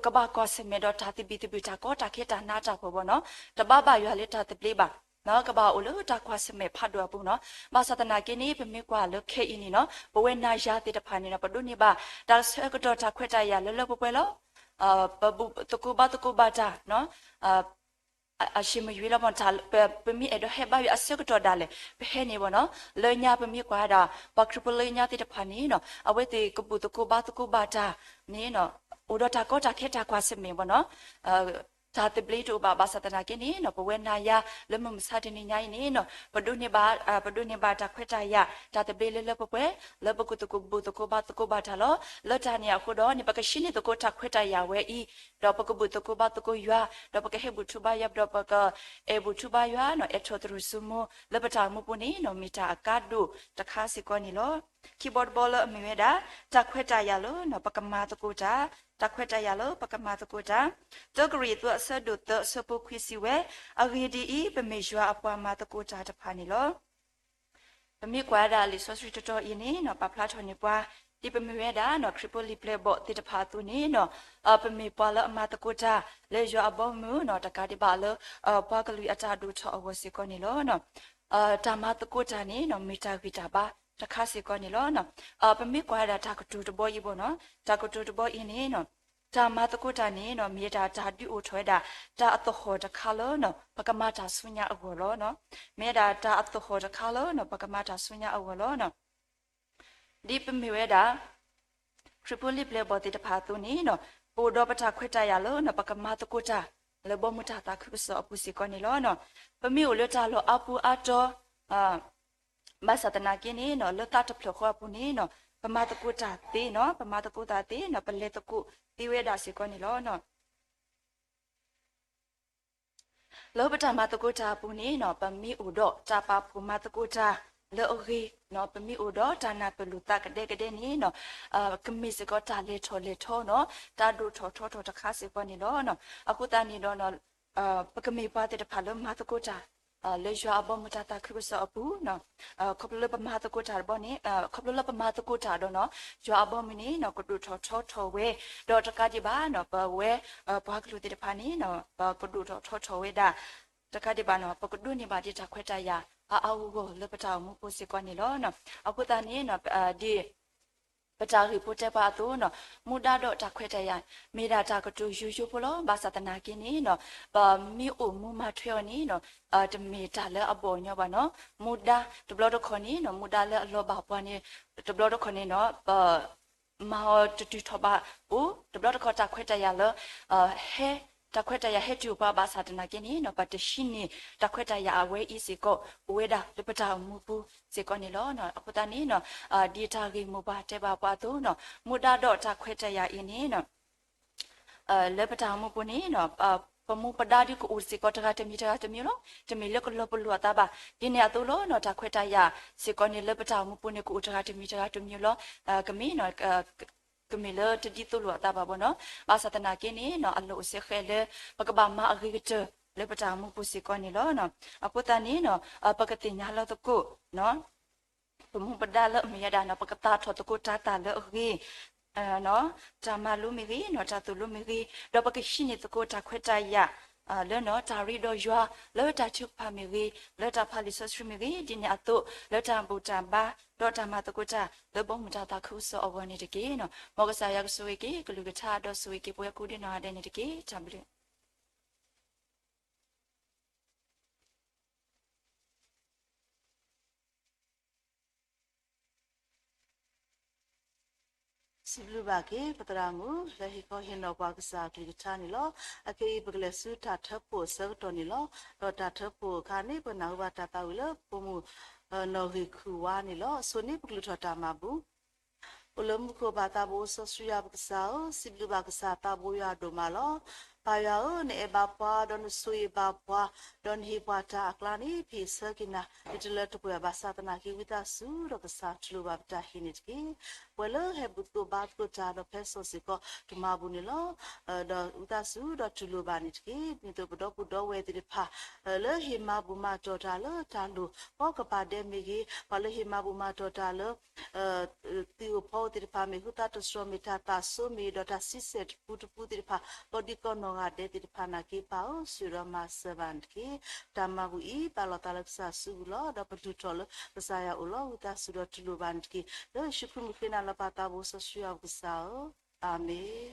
ကဘၣ်ကွၢ်ဆၢၣ်မဲာ်ဒီးတၢ်သဘံၣ်သဘုၣ် တၢ်ကီတၢ်ခဲတၢ်နးတၢ်ဖှီၣ်ဘၣ်နီၤ, တဘါဘၣ်ယွၤလၢတၢ်သဘျ့ဘၣ် ကဘၣ်အိၣ်လၢတၢ်ကွၢ်ဆၢၣ်မဲာ်ဖးဒိၣ်အပူၤနီၤ. ဘၣ်ဆၣ်သနာ်က့န့ၣ် ပမ့ၢ်ကွၢ်လၢခဲအံၤန့ၣ်နီၤ, ပဝဲနၤယၤသ့ၣ်တဖၣ်န့ၣ်နီၤ ပဒိးန့ၢ်ဘၣ် တၢ်ဆၢကတီၢ်တၢ်ခွဲးတၢ်ယာ်လၢလၢပှဲၤပှဲၤလီၤ. ပဘူၣ်သကိးဘါသကိးဘၣ်တၢ်နီၤ, အစ့မယွၤလီၤဘၣ်, ပမ့ၢ်အဲၣ်ဒိးဟဲဘါယွၤအဆၢကတီၢ်ဒၣ်လဲာ် ပဟဲန့ၣ်ဘၣ်နီၤ, လၢညါပမ့ၢ်ကွၢ်ဝဲဒၣ် ပှၤခရံာ်ဖိလၢညါသ့ၣ်တဖၣ်န့ၣ်နီၤ အဝဲသ့ၣ်ကဘူၣ်သကိးဘါသကိးဘၣ်တၢ်န့ၣ်နီၤ, အိၣ်ဒီးတၢ်ကီတၢ်ခဲတၢ်ကွၢ်ဆၢၣ်မဲာ်ဘၣ်နီၤ. တၢ်သဘျ့တအိၣ်ဘၣ် ဘၣ်ဆၣ်သနာ်က့န့ၣ်နီၤ, ပဝဲနၤယၤလၢမုၢ်မဆါတနံၤညါအံၤန့ၣ်နီၤ, ပဒိးန့ၢ်ဘၣ်, ပဒိးန့ၢ်ဘၣ်တၢ်ခွဲးတၢ်ယာ် တၢ်သဘျ့လၢလၢပှဲၤပှဲၤ လၢပကသဘူၣ်သကိးဘါသကိးဘၣ်တၢ်လီၤ. လၢတၢ်န့ၣ်အဃိဒီးန့ၣ် ပကဟံးန့ၢ်သကိးတၢ်ခွဲးတၢ်ယာ်ဝဲအံၤ, ဒီးပကဘူၣ်သကိးဘါသကိးယွၤ, ဒီးပကဟဲဘူၣ်ထူဘါယွၤ, ဒီးပကအဲၣ်ဘူၣ်ထူဘါယွၤနီၤ, အဲၣ်ထီၣ်သရူးစုမူ လၢပတၢ်အိၣ်မူပူၤန့ၣ်နီၤ, မ့ၢ်တၢ်အကါဒိၣ်တခါစ့ၢ်ကီးန့ၣ်လီၤ. ခံဘီတဘီလၢအမ့ၢ်ဝဲဒၣ် တၢ်ခွဲးတၢ်ယာ်လၢနီၤ ပကမၤသကိးတၢ်, တၢ်ခွဲးတၢ်ယာ်လၢပကမၤသကိးတၢ်, တၢကရံၣ်သူးအဆၢဒိၣ်သၢအဆၢဖိခွံစံးဝဲ, အဂ့ၢ်ဒ်အံၤ, ပမ့ၢ်ယွၤအပှၤမၤသကိးတၢ်တဖၣ်န့ၣ်လီၤ. ပမ့ၢ်ကွၢ်ဝဲဒၣ်လံာ်စီဆှံတတီၤအံၤန့ၣ်နီၤ, ပာ်ဖျါထီၣ်န့ၢ်ပှၤ ဒ်ပမ့ၢ်ဝဲဒၣ်နီၤ ခရံာ်ဖိလံာ်ပျဲၢ်ဘီၣ်သ့ၣ်တဖၣ်အသိးန့ၣ်နီၤ, ပမ့ၢ်ပှၤလၢအမၤသကိးတၢ် လၢယွၤအဘီအမုၢ်နီၤ, တကးဒံးဘၣ်လၢ ပှၤကလုာ်အတၢ်ဒိၣ်ထီၣ်အဂီၢ်စ့ၢ်ကီးန့ၣ်လီၤ. တၢ်မၤသကိးတၢ်န့ၣ်နီၤ မ့ၢ်တၢ်ဂံၢ်တၢ်ဘါတခါစ့ၢ်ကီးန့ၣ်လီၤ. ပမ့ၢ်ကွၢ်ဝဲဒၣ်တၢ်ကတိၤတဘီအံၤဘၣ်နီၤ, တၢ်ကတိၤတဘီအံၤန့ၣ်နီၤ, တၢ်မၤသကိးတၢ်န့ၣ်နီၤ မ့ၢ်ဝဲဒၣ်တၢ်ဒုးအိၣ်ထီၣ်ဝဲဒၣ် တၢ်အသဟီၣ်တခါလၢနီၤ ပကမၤတၢ်ဆူညါအဂီၢ်လီၤ. မ့ၢ်ဝဲဒၣ်တၢ်အသဟီၣ်တခါလၢနီၤ ပကမၤတၢ်ဆူညါအဂီၢ်လီၤ. ဒ်ပမ့ၢ်ဝဲဒၣ် ခရံာ်ဖိလံာ်ပျဲၢ်ဘီၣ်သ့ၣ်တဖၣ်အသိးန့ၣ်နီၤ, ပအိၣ်ဒီးပတၢ်ခွဲးတၢ်ယာ်လၢနီၤ ပကမၤသကိးတၢ် လၢဘီမုၢ်တၢ်သးခုကစီၣ်အပူၤစ့ၢ်ကီးန့ၣ်လီၤ. ပမ့ၢ်အိၣ်လၢတၢ်လီၢ်အါပူၤအါတီၤ ဘၣ်ဆၣ်သနာ်က့န့ၣ်နီၤ လၢသးတဖျၢၣ်ဃီအပူၤန့ၣ်နီၤ ပမၤသကိးတၢ်သ့နီၤ, ပမၤသကိးတၢ်သ့နီၤ, ပလဲၤသကိးသ့ဝဲဒၣ်စ့ၢ်ကီးန့ၣ်လီၤ. လၢပတၢ်မၤသကိးတၢ်အပူၤန့ၣ်နီၤ ပမ့ၢ်အိၣ်ဒီးတၢ်ပာ်ဖှိၣ်မၤသကိးတၢ်လၢအဂ့ၤနီၤ, ပမ့ၢ်အိၣ်ဒီးတၢ်နၢ်ပၢၢ်လိာ်သးကဒဲကဒဲန့ၣ်နီၤ, ကမ့ၢ်စ့ၢ်ကီးတၢ်လဲၤထီၣ်လဲၤထီနီၤ, တၢ်ဒိၣ်ထီၣ်ထီထီၣ်တခါစ့ၢ်ကီးန့ၣ်လီၤ. အဃိသတးန့ၣ်ဒီး ပကမ့ၢ်ပှၤသ့ၣ်တဖၣ်လၢမၤသကိးတၢ် လၢယွၤအဘီမုၢ်တၢ်သးခုကစီၣ်အပူၤ ခီဖျိလၢပမၤသကိးတၢ်တဘျီန့ၣ်, ခီဖျိလၢပမၤသကိးတၢ်ဒီးနီၤ ယွၤအဘီမုၢ်န့ၣ်နီၤ ကဒိၣ်ထီၣ်ထီထီၣ်ဝဲ, ဒီးတကးဒံးဘၣ်နီၤ ပဝဲပှၤကလုာ်သ့ၣ်တဖၣ်န့ၣ်နီၤ ပကဒိၣ်ထီၣ်ထီထီၣ်ဝဲဒၣ်, တကးဒံးဘၣ်နီၤ ပကဒိးန့ၢ်ဘၣ်ဒ်တၢ်ခွဲးတၢ်ယာ်အါအါဂီၢ်ဂီၢ်လၢပတၢ်အိၣ်မူပူၤစ့ၢ်ကီးန့ၣ်လီၤ. အဃိသတးန့ၣ်နီၤ ဒ် ပတၢ်ဂ့ၢ်ဖိတဲပှၤအသိးနီၤ မူဒါဒီးတၢ်ခွဲးတၢ်ယာ် မ့ၢ်ဒၣ်တၢ်ကတိၤယိယိဖိလီၤ. ဘၣ်ဆၣ်သနာ်က့န့ၣ်နီၤ ပမ့ၢ်အိၣ်မူမၤထွဲအီၤန့ၣ်နီၤ တမ့ၢ်တၢ်လၢအဘီၣ်အညီဘၣ်နီၤ. မူဒါတဘျီတခီၣ်န့ၣ်နီၤ မူဒါလၢအလီၤဘၣ်ပှၤန့ၣ် တဘျီတခီၣ်န့ၣ်နီၤ ပ မၤအီၤတတုၤထီၣ်ဘၣ်အိၣ်, တဘျီတခီၣ်တၢ်ခွဲးတၢ်ယာ်လၢ ဟဲ တၢ်ခွဲးတၢ်ယာ်ဟဲတုၤအိၣ်ပှၤဘၣ်ဆၣ်သနာ်က့န့ၣ်နီၤ ပတဟံးန့ၢ်တၢ်ခွဲးတၢ်ယာ်အဝဲအံၤစ့ၢ်ကီး အိၣ်ဝဲဒၣ်လၢပတၢ်အိၣ်မူပူၤစ့ၢ်ကီးန့ၣ်လီၤ. အဃိသတးန့ၣ်နီၤ ဒ်တၢ်ဂ့ၢ်မိၢ်ပှၢ်တဲဘၣ်ပှၤအသိးနီၤ မူဒါဒီးတၢ်ခွဲးတၢ်ယာ်အံၤန့ၣ်နီၤ လၢပတၢ်အိၣ်မူပူၤန့ၣ်နီၤ ပမူပဒါဒ်ကအိၣ်စ့ၢ်ကီးတဂၤတမံၤတဂၤတမံၤလီၤ. တမ့ၢ်လၢကလီၤပလိာ်အသးဘၣ်. ဒ်န့ၣ်အသိးလီၤနီၤ တၢ်ခွဲးတၢ်ယာ်စ့ၢ်ကီးန့ၣ် လၢပတၢ်အိၣ်မူပူၤန့ၣ် ကအိၣ်တဂၤတမံၤတဂၤတမံၤလီၤ. ကမ့ၢ်နီၤ ကမ့ၢ်လၢတဒ်သိးလိာ်အသးဘၣ်ဘၣ်နီၤ. ဘၣ်ဆၣ်သနာ်က့န့ၣ်နီၤ အလီၢ်အိၣ်စ့ၢ်ကီးလၢ ပကဘၣ်မၤအဂ့ၤကတၢၢ်လၢပတၢ်အိၣ်မူပူၤစ့ၢ်ကီးန့ၣ်လီၤ. အဃိသတးန့ၣ်နီၤ ပကသ့ၣ်ညါလီၤသကိး ပမူပဒါလၢအမ့ၢ်ဝဲဒၣ်နီၤ ပကသၣ်ထီၣ်သကိးတၤသၣ်လၢအဂ့ၤ တၢ်မၤလိမ့ၢ်ဂ့ၤနီၤ တၢ်သိၣ်လိမ့ၢ်ဂ့ၤ ဒီးပကဟံးန့ၢ်သကိးတၢ်ခွဲးတၢ်ယာ် လၢနီၤ တၢ်ရ့ဒီးယွၤ လၢတၢ်ထုကဖၣ်မ့ၢ်ဂ့ၤ လၢတၢ်ဖးလံာ်စီဆှံမ့ၢ်ဂ့ၤ ဒ်န့ၣ်အသိး လၢတၢ်ဘူၣ်တၢ်ဘါ ဒီးတၢ်မၤသကိးတၢ် လၢဘီမုၢ်တၢ်သးခုကစီၣ်အဂီၢ်န့ၣ်တက့ၢ်နီၤ. မ်ကစၢ်ယွၤကဆိၣ်ဂ့ၤက့ၤ ကလုၢ်ကထါ ဒီးဆိၣ်ဂ့ၤက့ၤပှၤကိးဒံနီၢ်ဂၤဒဲးန့ၣ်တက့ၢ်. တၢ်ဘျုး စံးဘျုးဘၣ်က့ၤ ပသရၣ်မုၣ် လၢဟ့ၣ်ခီဟ့ၣ်နီၤပှၤကစၢ်အကလုၢ်ကထါန့ၣ်လီၤ. အခဲအံၤ ပကလဲၤဆူတၢ်ထၢဖှိၣ်အဆၢကတီၢ်န့ၣ်လီၤ. ဒီးတၢ်ထၢဖှိၣ်အခါန့ၣ် ပနၢ်ဟူဘၣ်တၢ်သးဝံၣ်လၢ ပိာ်မုၣ် နီၢ်ဂ့ၢ်ခုၣ်ဝါန့ၣ်လီၤ. အဆိန့ၣ် ပကလုၢ်ထီၣ်တၢ်မၤဘူၣ် အိၣ်လၢမူခိၣ်ဘၣ်သးဘိစီဆှံယွၤပကစၢ်ဧၢ, စံးဘျုးဘၣ်ကစၢ်သးဘိယွၤဒိၣ်မးလီၤ. ပၢ်ယွၤဧၢ, နအဲၣ်ဘၣ်ပှၤ, ဒီးနဆိၣ်ဂ့ၤဘၣ်ပှၤ, ဒီးနဟ့ၣ်ပှၤတၢ်အကျါန့ၣ် ပဟ့ၣ်ဆၢက့ၤနၤ, နတလၢတပှဲၤဘၣ်ဆၣ်သနာ်က့ ဝံသးစူၤဒီးကစၢ်တူၢ်လိာ်ဘၣ်ပတၢ်ဟ့ၣ်န့ၣ်တက့ၢ်. ပဝဲလၢဟဲဘူၣ်သကိးဘါသကိးတၢ်ဒီးဖဲစီၤစ့ၢ်ကီးတမၤဘူၣ်န့ၣ်လီၤ. ဒီးဝံသးစူၤဒီးတူၢ်လိာ်ဘၣ်န့ၣ်တက့ၢ်. ဒ်သိးပဒီပုၢ်ဒီဝဲၢ်သ့ၣ်တဖၣ် လၢဟ့ၣ်မၤဘူၣ်မၤတီၢ်တၢ်လၢတၢ်လိၣ် ဖီကပၤဒဲးမ့ၢ်ဂ့ၤ, ပှၤလၢဟ့ၣ်မၤဘူၣ်မၤတီၢ်တၢ်လၢ သုးအိၣ်ဖီအိၣ်သ့ၣ်တဖၣ် မ့ၢ်ဟုသးတတြီမ့ၢ်တၢ်သးစိမ့ၢ်ဒီးတၢ်ဆံဆဲၣ်တပူၤတပူၤသ့ၣ်တဖၣ် ကိးဒံကီးနီၢ်ဂၤဒဲးသ့ၣ်တဖၣ်နာ်က့ ပၢ်ဧၢ, ဆှၢဒီးမၤစၢၤဘၣ်န့ၣ်တက့ၢ်. တၢ်မၤဘူၣ်အံၤ ပာ်လီၤသးလၢကစၢ်စုပူၤလီၤ. ဒီးပလုၢ်ထီၣ်လၢကစၢ်ယွၤအအိၣ်လီၤ. ဝံသးစူၤဒီးတူၢ်လိာ်ဘၣ်န့ၣ်တက့ၢ်. လၢယ့ၣ်ၡူးခရံာ်မုၢ်ဃ့နၤလၢပၢ်သးဘိစီဆှံယွၤပကစၢ်ဧၢ, အၤမ့ၣ်.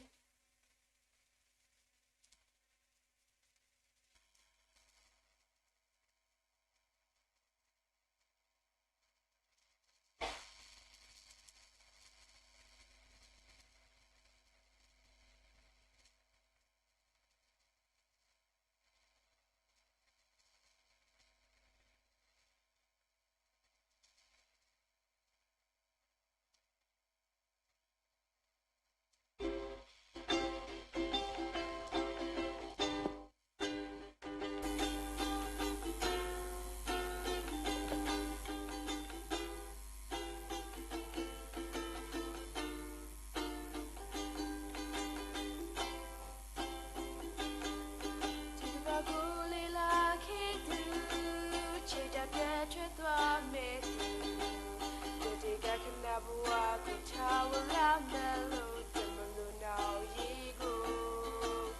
တံၤတဘၣ်ကိးလံလၢခံတုၤ, ဆ့တၢ်တဲထွဲသွါမဲာ်သု, ကတဲကနၣ်ပဝါကထါဝရၣ်မဲာ်လိၤ တမလိၣ်နီၣ်ယံၤကိၣ်,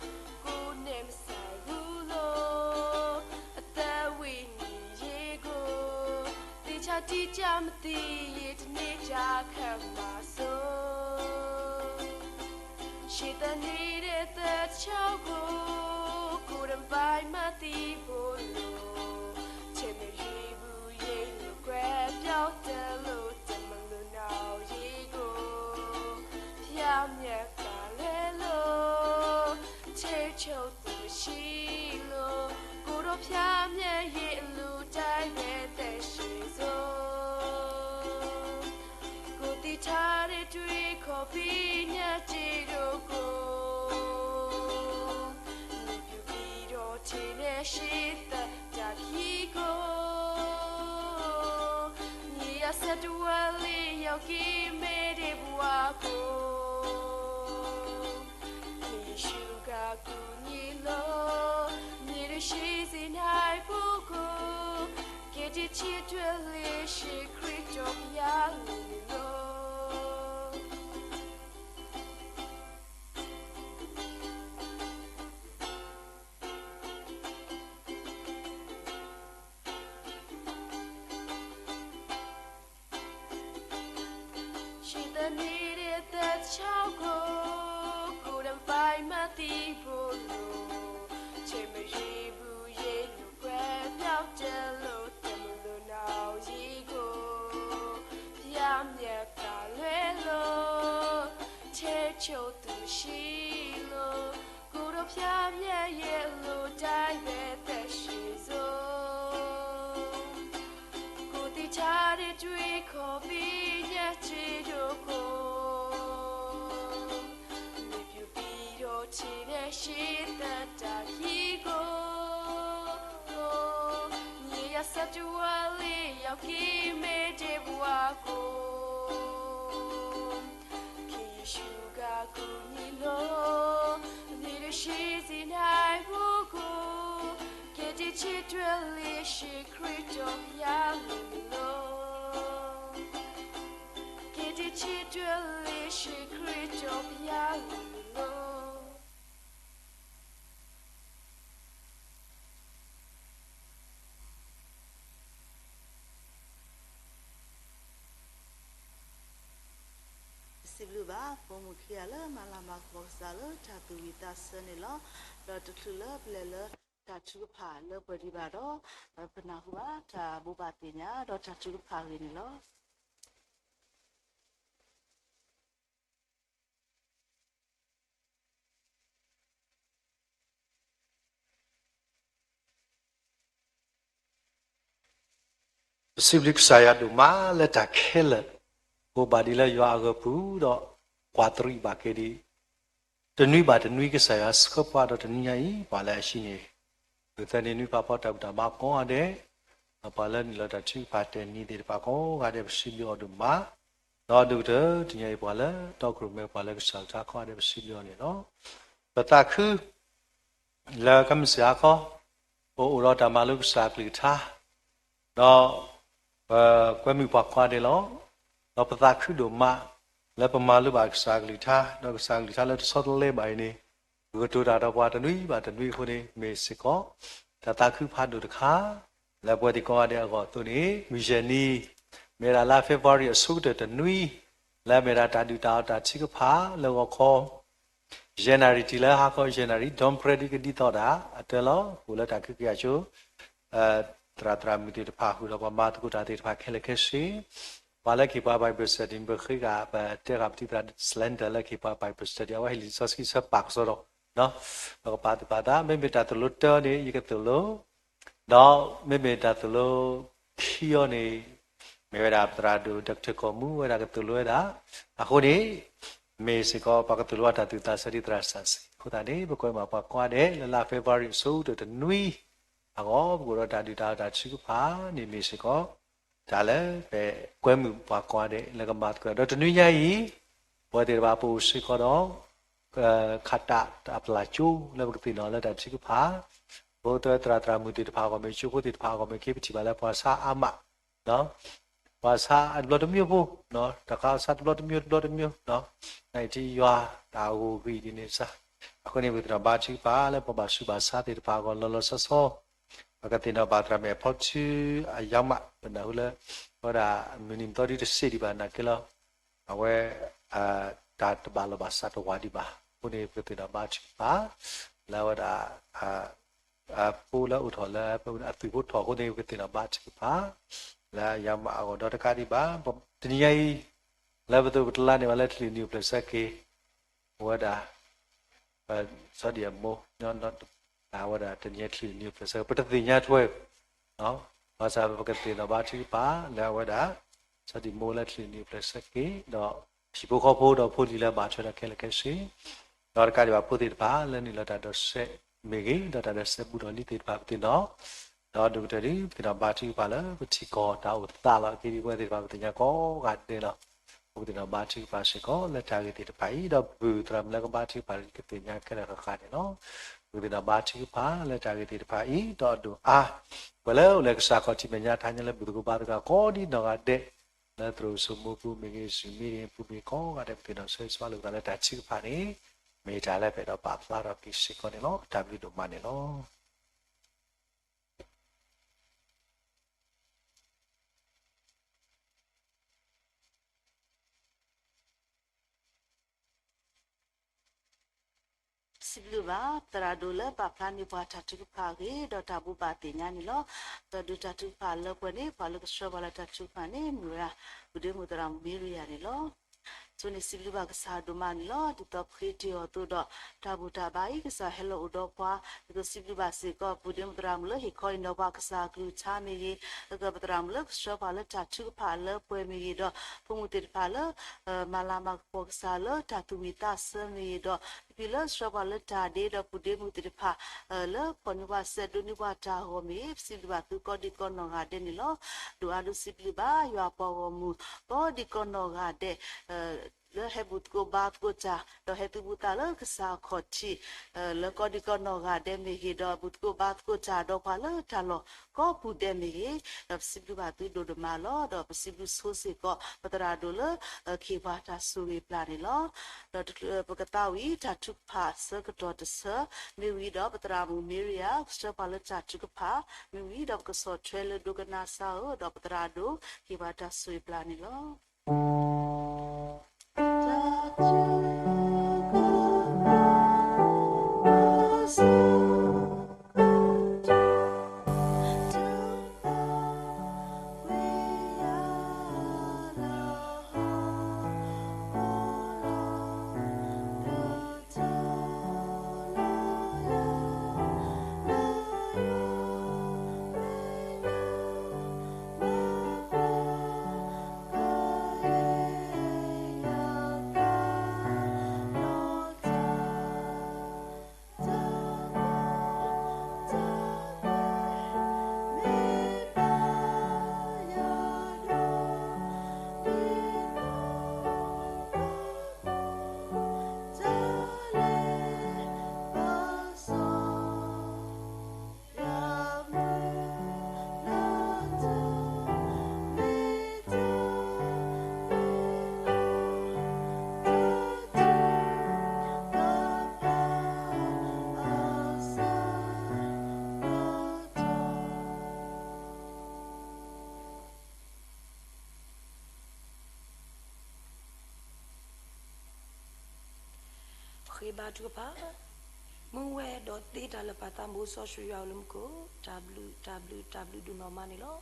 ကိးန့ၣ်မုၢ်ဆၢ်ဂူၤလိာ် အသးဝံၣ်နံၣ်ယံၤကိၣ်, သ့ၣ်ဆၣ်တံၢ်တၢ်မသံယံၤတန့ၢ်တၢ်ခၢၣ်မၤစိ ဆံသနံၣ်ဒဲးသၢဆၢကိၣ်, ကိးဒံးဘၣ်မၤသံဘိလိာ်, ထဲမ့ၢ်ယံၤဘူၣ်ယံၤလိာ်ကွဲပျီတလိာ် တမလိၣ်နီၣ်ယံၤကိၣ်, ဖၠၣ်မဲာ်ကလဲၤလိာ်, ထဲဆိၣ်သူၣ်ဆံလိာ်, ကိးဒီးဖၠၣ်မဲာ်ယံၤအလိၤတၢ်ဘဲသဲးစ့စိ ကိးသံထါဒဲးတွံၢ်ခီၣ်ပံညၣ်တ့ဒိၣ်ကိၣ်, မ့ၢ်ပျူၤပံၤဒီးထံၣ်န့ၣ်ဆံသတၢ်ခံကိၣ်, မ့ၢ်ယစၢ်တဝၢလံယီၤကံမ့ၢ်ဒ့ၣ်ဘှါကိၣ် မ့ၢ်ယ့ၣ်ၡူးကၤကူၣ်နံၤလီၤ, မ့ၢ်ဒုးဆံးစ့နၤအပူၤကိၣ်, ကဲတံၤဆံးတွဲလံဆံးခရံာ်တီပယါလံလီၤ. ဆံသနံၣ်ဒဲးသၢဆၢကိၣ်, ကိးဒံးဘၣ်မၤသံဘိလိာ်, ထဲမ့ၢ်ယံၤဘူၣ်ယံၤလိာ်ကွဲပျီတလိာ် တမလိၣ်နီၣ်ယံၤကိၣ်, ဖၠၣ်မဲာ်ကလဲၤလိာ်, ထဲဆိၣ်သူၣ်ဆံလိာ်, ကိးဒီးဖၠၣ်မဲာ်ယံၤအလိၤတၢ်ဘဲသဲးစ့စိ ကိးသံထါဒဲးတွံၢ်ခီၣ်ပံညၣ်တ့ဒိၣ်ကိၣ်, မ့ၢ်ပျူၤပံၤဒီးထံၣ်န့ၣ်ဆံသတၢ်ခံကိၣ်, မ့ၢ်ယစၢ်တဝၢလံယီၤကံမ့ၢ်ဒ့ၣ်ဘှါကိၣ် ကဲယ့ၣ်ၡူးကၤကူၣ်နံၤလီၤ, မ့ၢ်ဒုးဆံးစ့နၤအပူၤကိၣ်, ကဲတံၤဆံးတွဲလံဆံးခရံာ်တီပယါလံလီၤ. ကဲတံၤဆံးတွဲလံဆံးခရံာ်တီပယါလံလီၤ. ပစံးဘျုးဘၣ် ပိာ်မုၣ်ခံဂၤလၢမၤလၤမၤကပီၤကစၢ်လၢတၢ်သူၣ်ဝံၣ်သးဆၢန့ၣ်လီၤ. ဒီးတချုးလၢပလဲၤလၢတၢ်ထုကဖၣ်လၢပှဲၤဒံးဘၣ်ဒီး ပနၢ်ဟူဘၣ်တၢ်ဘိးဘၣ်သ့ၣ်ညါဒီးတၢ်ထုကဖၣ်အဂ့ၢ်န့ၣ်လီၤ. ပစံးဘျုးကစၢ်ယွၤဒိၣ်မးလၢတၢ်ခဲလၢာ်, အိၣ်ဘၣ်ဒ်လၢယွၤအဂၢၢ်ပူၤဒီး ကွၢ်တရံးဘၣ်က့ၤဒံး, တနွံဘၣ်တနွံကစၢ်ယွၤဆှၢပှၤဒီးတနွံညါအံၤ ပှၤလၢအဟံးန့ၢ် ဒုးသၢန့ၢ်နွံဖးဖီတၢ်ဘူၣ်တၢ်ဘါကိးဂၤဒဲး, ဒီးပှၤလၢနုာ်လီၤတၢ်ထုကဖၣ်တဲာ်နံၤသ့ၣ်တဖၣ်ကိးဂၤဒဲး ပစံးဘျုးအီၤဒိၣ်မး, ဒီးဒုးကတၢၢ်တနံၤအံၤ ပှၤလၢတီခိၣ်ရိၣ်မဲ ပှၤလၢကစၢ်ယွၤတခီဂၤဒဲး ပစံးဘျုးအီၤန့ၣ်လီၤ. ပသးခု လၢကမ့ၢ်စ့ၢ်အခီ ပအိၣ်ဒီးတၢ်မၤလိကစၢ်အကလုၢ်ကထါ, ဒီး ပကွဲမုာ်ပှၤကိးဂၤဒဲးလီၤ. ဒီးပသးခုဒိၣ်မး လၢပမၤလိဘၣ်ကစၢ်အကလုၢ်ကထါ, ဒီးကစၢ်အကလုၢ်ကထါလၢတဆီတလဲဘၣ်အံၤန့ၣ် ကကတိၤတၢ်ဒီးပှၤတနွံဘၣ်တနွံအဃိန့ၣ် မ့ၢ်စ့ၢ်ကီး တၢ်သးခုဖးဒိၣ်တခါ လၢပဝဲသ့ၣ်ကိးဂၤဒဲးအဂီၢ်အသိးန့ၣ် မုၢ်ယဲၢ်နံၤ မ့ၢ်ဝဲဒၣ်လါ February အဆိကတၢၢ်တနွံ လၢအမ့ၢ်ဒၣ်တၢ်ဒုၣ်တၢ်အီၣ်တၢ်ထုကဖၣ်လၢဂီၤခီ ယဲၢ်နၣ်ရံၣ်တုၤလၢဟါခီယဲၢ်နၣ်ရံၣ် ဒီပြဲဒုကဒ်သိးဒၣ် အတၢၢ်လီၤ. အိၣ်လၢတၢ်ကဟုကယာ်ဆိ သရၣ်သရၣ်မုၣ်သ့ၣ်တဖၣ် ဃုာ်ဒီးပှၤမၤသကိးတၢ်သ့ၣ်တဖၣ်ခဲလၢာ်ခဲဆ့, ပှၤလၢကဟ့ၣ်ပှၤ Bible study ပဃ့က ပတဲဃာ်ပတံၤသရၣ် Slender လၢကဟ့ၣ်ပှၤ Bible study အဝဲဟ့ၣ်လံာ်စီဆှံဆၢပာ်ကစီဒီး ဒီးကပာ်သူၣ်ပာ်သး မ့မ့ၢ်တၢ်သိၣ်လိတၢန့ၣ် ယကသိၣ်လိ ဒီးမ့မ့ၢ်တၢ်သိၣ်လိခံအီၤန့ၣ် မ့ၢ်ဝဲဒၣ်ပသရၣ်ဒိၣ် Doctor ကီၢ်မူ ဝဲဒၣ်ကသိၣ်လိဝဲဒၣ်, အဃိန့ၣ် မ့ၢ်စ့ၢ်ကီးပှၤကသိၣ်လိအတၢ်သူၣ်သးစၢ်ဒ်သရၣ်စၢ်စံး အဃိသတးန့ၣ် ပကွဲမုာ်ပှၤကိးဂၤဒဲးလၢလါ February အဆိကတၢၢ်တနွံအဂီၢ် ပကအိၣ်ဒီးတၢ်ဒုၣ်တၢ်အီၣ်တၢ်ထုကဖၣ်န့ၣ်မ့ၢ်စ့ၢ်ကီး တၢ်လၢပကွဲမုာ်ပှၤကိးဂၤဒဲးလၢကမၤသကိး ဒီးတနွံညါအံၤ ပဝဲသ့ၣ်တဖၣ်ပအိၣ်စ့ၢ်ကီးဒီး ခးတၢ်အပျၢ်ကၠိလၢပကသ့ၣ်နီၣ်လၢတၢ်ထုကဖၣ်, ပဝဲသရၣ်သရၣ်မုၣ်သ့ၣ်တဖၣ်အဂီၢ်မ့ၢ် ကၠိဖိသ့ၣ်တဖၣ်အဂီၢ်မ့ၢ် က့ၤပထံၣ်ဘၣ်လၢပှၤဆါအါမး ပှၤဆါအတဘျီတမံၤဖိ, တၢ်ခးဆါတဘျီတမံၤတဘျီတမံၤ, နထံၣ်ယွၤတၢ်ဂိၢ်ဂံၢ်ဒ်န့ၣ်စ့ၢ်, အဃိန့ၣ် ပကသ့ၣ်နီၣ်ဘါထုကဖၣ်လၢပှၤဘၣ်ဆူးဘၣ်ဆါသ့ၣ်တဖၣ်အဂီၢ်လီၤလီၤဆီဆီ, ပကသ့ၣ်နီၣ်ဘၣ်သရၣ်မုၣ်အဖီထူအယါမး ပနၢ်ဟူလၢ ပဝဲဒၣ်မုၢ်နံၤမသီဒ်တစ့ၣ်ဒံးဘၣ်နာ်က့လီၤ, အဝဲ တၢ်တဘၣ်လီၢ်ဘၣ်စးတဝးဒံးဘၣ်, အဃိန့ၣ် ပကသ့ၣ်နီၣ်ဘါထုကဖၣ် လၢအဝဲဒၣ် အဖိလၢအိၣ်ထီၣ်လၢ အသုးဖိထီၣ်အဃိန့ၣ် ပကသ့ၣ်နီၣ်ဘါထုကဖၣ် လၢအယါမးအဂီၢ်ဒီးတကးဒံးဘၣ်, တနံၤညါအံၤ လၢပသိးပတလါန့ၣ်ဘၣ်လၢ ချံးနံၣ်အိၣ်ဖျဲၣ်ဆၢက့ၤ ပဝဲဒၣ် စီၤဒံၣ်အမိၢ် အဝဲဒၣ်တနံၤညါချံးနံၣ်အိၣ်ဖျဲၣ်ဆၢက့ၤ ပတသ့ၣ်ညါထွဲ ဘၣ်ဆၣ်ပကသ့ၣ်နီၣ်ဘါထုကဖၣ်လၢအဝဲဒၣ် စီၤဒံၣ်မိၢ်လၢချံးနံၣ်အိၣ်ဖျဲၣ်ဆၢက့ၤ ဒီးဟံၣ်ဖိဃီဖိဒီးဖိလံၤလၢအဘၣ်ထွဲဒီးခဲလၢာ်ခဲဆ့ ဒီးတကးဒံးဘၣ်ဖိသ့ၣ်တဖၣ်လၢနုာ်လီၤတၢ်ဒိးစဲးမ့ၢ်ဂ့ၤ ဒီးတၢ်ဒိးစဲးဘူးဒီးလံသ့ၣ်တဖၣ်ပသ့ၣ်နီၣ် ဒီးဒိၣ်ကတၢၢ်ဒ် ပသ့ၣ်နီၣ်ဘါထုကဖၣ်လၢပထံကီၢ်တၢ်အိၣ်သးလီၤ အက့ဒ်ပဝဲသ့ၣ်တဖၣ် ပသ့ၣ်ညါကိးဂၤဒဲးလီၤ. ပကသ့ၣ်နီၣ်ဘါထုကဖၣ်စ့ၢ်ကီးလၢတၢ်ဂ့ၢ်သ့ၣ်တဖၣ်အံၤ ဒီးဘုၣ်သရၣ်မုၣ်လၢကဘါထုကဖၣ်လၢကသ့ၣ်ညါခဲလၢာ်ဃၣ်ဃၣ်န့ၣ်လီၤ. ပကသ့ၣ်နီၣ်ဘါထုကဖၣ်လၢတၢ်ဂ့ၢ်သ့ၣ်တဖၣ်အံၤ ဒီးအဒိၣ်အါ ပှၤလၢအိၣ်လၢကစၢ်ခီၣ်ထံးမဲာ်ညါထါညါလၢဘူၣ်သကိးဘါသကိးကိးဒ်နီၢ်ဂၤဒဲး လၢသရိာ်စိမိပူၤမ့ၢ်ဂ့ၤ စူၢ်မ့ၢ်ဂ့ၤ ပူၤမ့ၢ်ကိးဂၤဒဲး ပသ့ၣ်နီၣ်ဆိၣ်ဂ့ၤဆိၣ်ဝါလိာ်ပသးလၢတၢ်ထုကဖၣ်န့ၣ် မ့ၢ်တၢ်လၢပအဲၣ်ဒိးပာ်ဖျါထီၣ်က့ၤစ့ၢ်ကီးန့ၣ်လီၤ. တၢ်ဘျုးဒိၣ်မးန့ၣ်လီၤ. စံးဘျုးဘၣ် သရၣ်ဒိၣ်လၢပာ်ဖျါန့ၢ်ပှၤတၢ်ထုကဖၣ်အဂ့ၢ် ဒီးတၢ်ဘိးဘၣ်သ့ၣ်ညါန့ၣ်လီၤ. သရၣ်ဒိၣ်တၢ်ထုကဖၣ်လၢပှဲၤန့ၣ် ပှၤလၢကဆှၢပှၤလၢတၢ်ထုကဖၣ်န့ၣ် မ့ၢ်ဝဲဒၣ် ပုၢ်ဒ့မုၣ်သရၣ်မုၣ်မ့ရံယၤန့ၣ်လီၤ. အဃိန့ၣ်စံးဘျုးဘၣ်ကစၢ်ဒိၣ်မးန့ၣ်လီၤ. ဒ်သိးပဃ့တ့ၢ်အီၤအသိးဒီး တၢ်ဘူၣ်တၢ်ဘါအံၤ ကစၢ်ဟဲလီၤအိၣ်ဒီးပှၤ ဒ်သိးစံးဘျုးဘၣ်စ့ၢ်ကီး ပုၢ်ဒ့မုၣ်သရၣ်မုၣ်လၢဟ့ၣ်ခီအံၤနီၤပှၤကစၢ်အကလုၢ်ကထါမ့ၢ်ဂ့ၤ, ဒီးပသရၣ်မုၣ်လၢကဆှၢပှၤလၢတၢ်ထုကဖၣ်လၢပှဲၤမ့ၢ်ဂ့ၤဒီး ဖိမုၣ်သ့ၣ်တဖၣ်လၢ မၤလၤမၤကပီၤကစၢ်လၢတၢ်သူၣ်ဝံၣ်သးဆၢမ့ၢ်ဂ့ၤဒီး ပဖံလၢဆှၢပှၤလၢတၢ်ဒ့ဒီးပုၢ်ဒ့မုၣ်သ့ၣ်တဖၣ် လၢဖီၣ်န့ၢ်ပှၤစဲးဒိးန့ၢ်ပှၤတၢ်ဂီၤမ့ၢ်ဂ့ၤ ပစံးဘျုးဘၣ်သုကိးဒံးကိးနီၢ်ဂၤဒဲးန့ၣ်လီၤ. ဒိၣ်အါဒိၣ်စံးဘျုးဘၣ် ယွၤပှၤဂီၢ်မုၢ် ကိးဒံးကိးနီၢ်ဂၤဒဲး လၢဟဲဘူၣ်သကိးဘါသကိးတၢ် ဒီးဟဲသုးဘူးသးလၢကစၢ်ခီၣ်ထံး လၢကိးဒံးကိးနီၢ်ဂၤဒဲးမ့ၢ်ဂ့ၤ ဒီးဘူၣ်သကိးဘါသကိးတၢ်ဒီးပှၤလၢတၢ်လီၢ်ကိးပူၤဒဲးမ့ၢ်ဂ့ၤ, ဒီးပစံးဘျုးဘၣ်သုဒိၣ်ဒိၣ်မးလီၤ. ဒီးပစံးဘျုးဆိစ့ၢ်ကီး ပသရၣ်ဒိၣ်လၢ ကဟ့ၣ်ပှၤတၢ်ဆိၣ်ဂ့ၤပျၢ်န့ၣ်လီၤ. ဒီးပကသးဝံၣ်တၢ်ထုကဖၣ်ဆၢကတီၢ်တဆၢ မ့ၢ်ဝံၤဒီးပသရၣ်မုၣ်မ့ရံယၤ ကဆှၢပှၤလၢတၢ်ထုကဖၣ် မ့ၢ်ဝံၤဒီးပကဆီၣ်ထွဲလၢဒိကနၣ်စၢ်ဧၢ ဒီးပသရၣ်ဒိၣ် ဟ့ၣ်ပှၤတၢ်ဆိၣ်ဂ့ၤပျၢ်န့ၣ်လီၤ. ဃ့ဘါထုကဖၣ်, မုၢ်ဝဲဒီးသ့တၢ်လၢပၢ်သးဘိစီဆှံယွၤအိၣ်လၢမူခိၣ်, တၢ်ဘျုး တၢ်ဘျုး တၢ်ဘျုးဒိၣ်နီၢ်မးန့ၣ်လီၤ.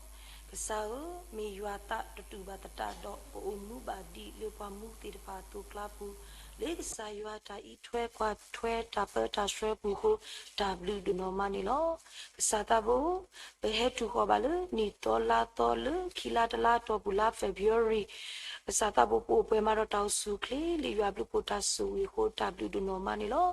ကစၢ်ဧၢ, မ့ၢ်ယွၤသးတတူာ်ဘၣ်သတးဒီး ပအိၣ်မူဘၣ်ဒံးလၢပှၤမူသ့ၣ်တဖၣ်အသိးအကျါပူၤ, လၢကစၢ်ယွၤတၢ်အံးထွဲကွၢ်ထွဲတၢ်ပၢတၢ်ဆှၢပူၤအဃိ, တၢ်ဘျုးဒိၣ်နီၢ်မးန့ၣ်လီၤ. ကစၢ်သးဘိ, ပဟဲတုၤဃီၤဘၣ်လၢနံၣ်သီလါသီလၢခံလါတလါအတီၢ်ပူၤလါ February ကစၢ်သးဘိပအိၣ်ပှဲၤမးဒီးတၢ်အိၣ်ဆူၣ်အိၣ်ချ့လၢယွၤဘျုးဖှိၣ်တၢ်ဆိၣ်ဂ့ၤအဃိ တၢ်ဘျုးဒိၣ်နီၢ်မးန့ၣ်လီၤ.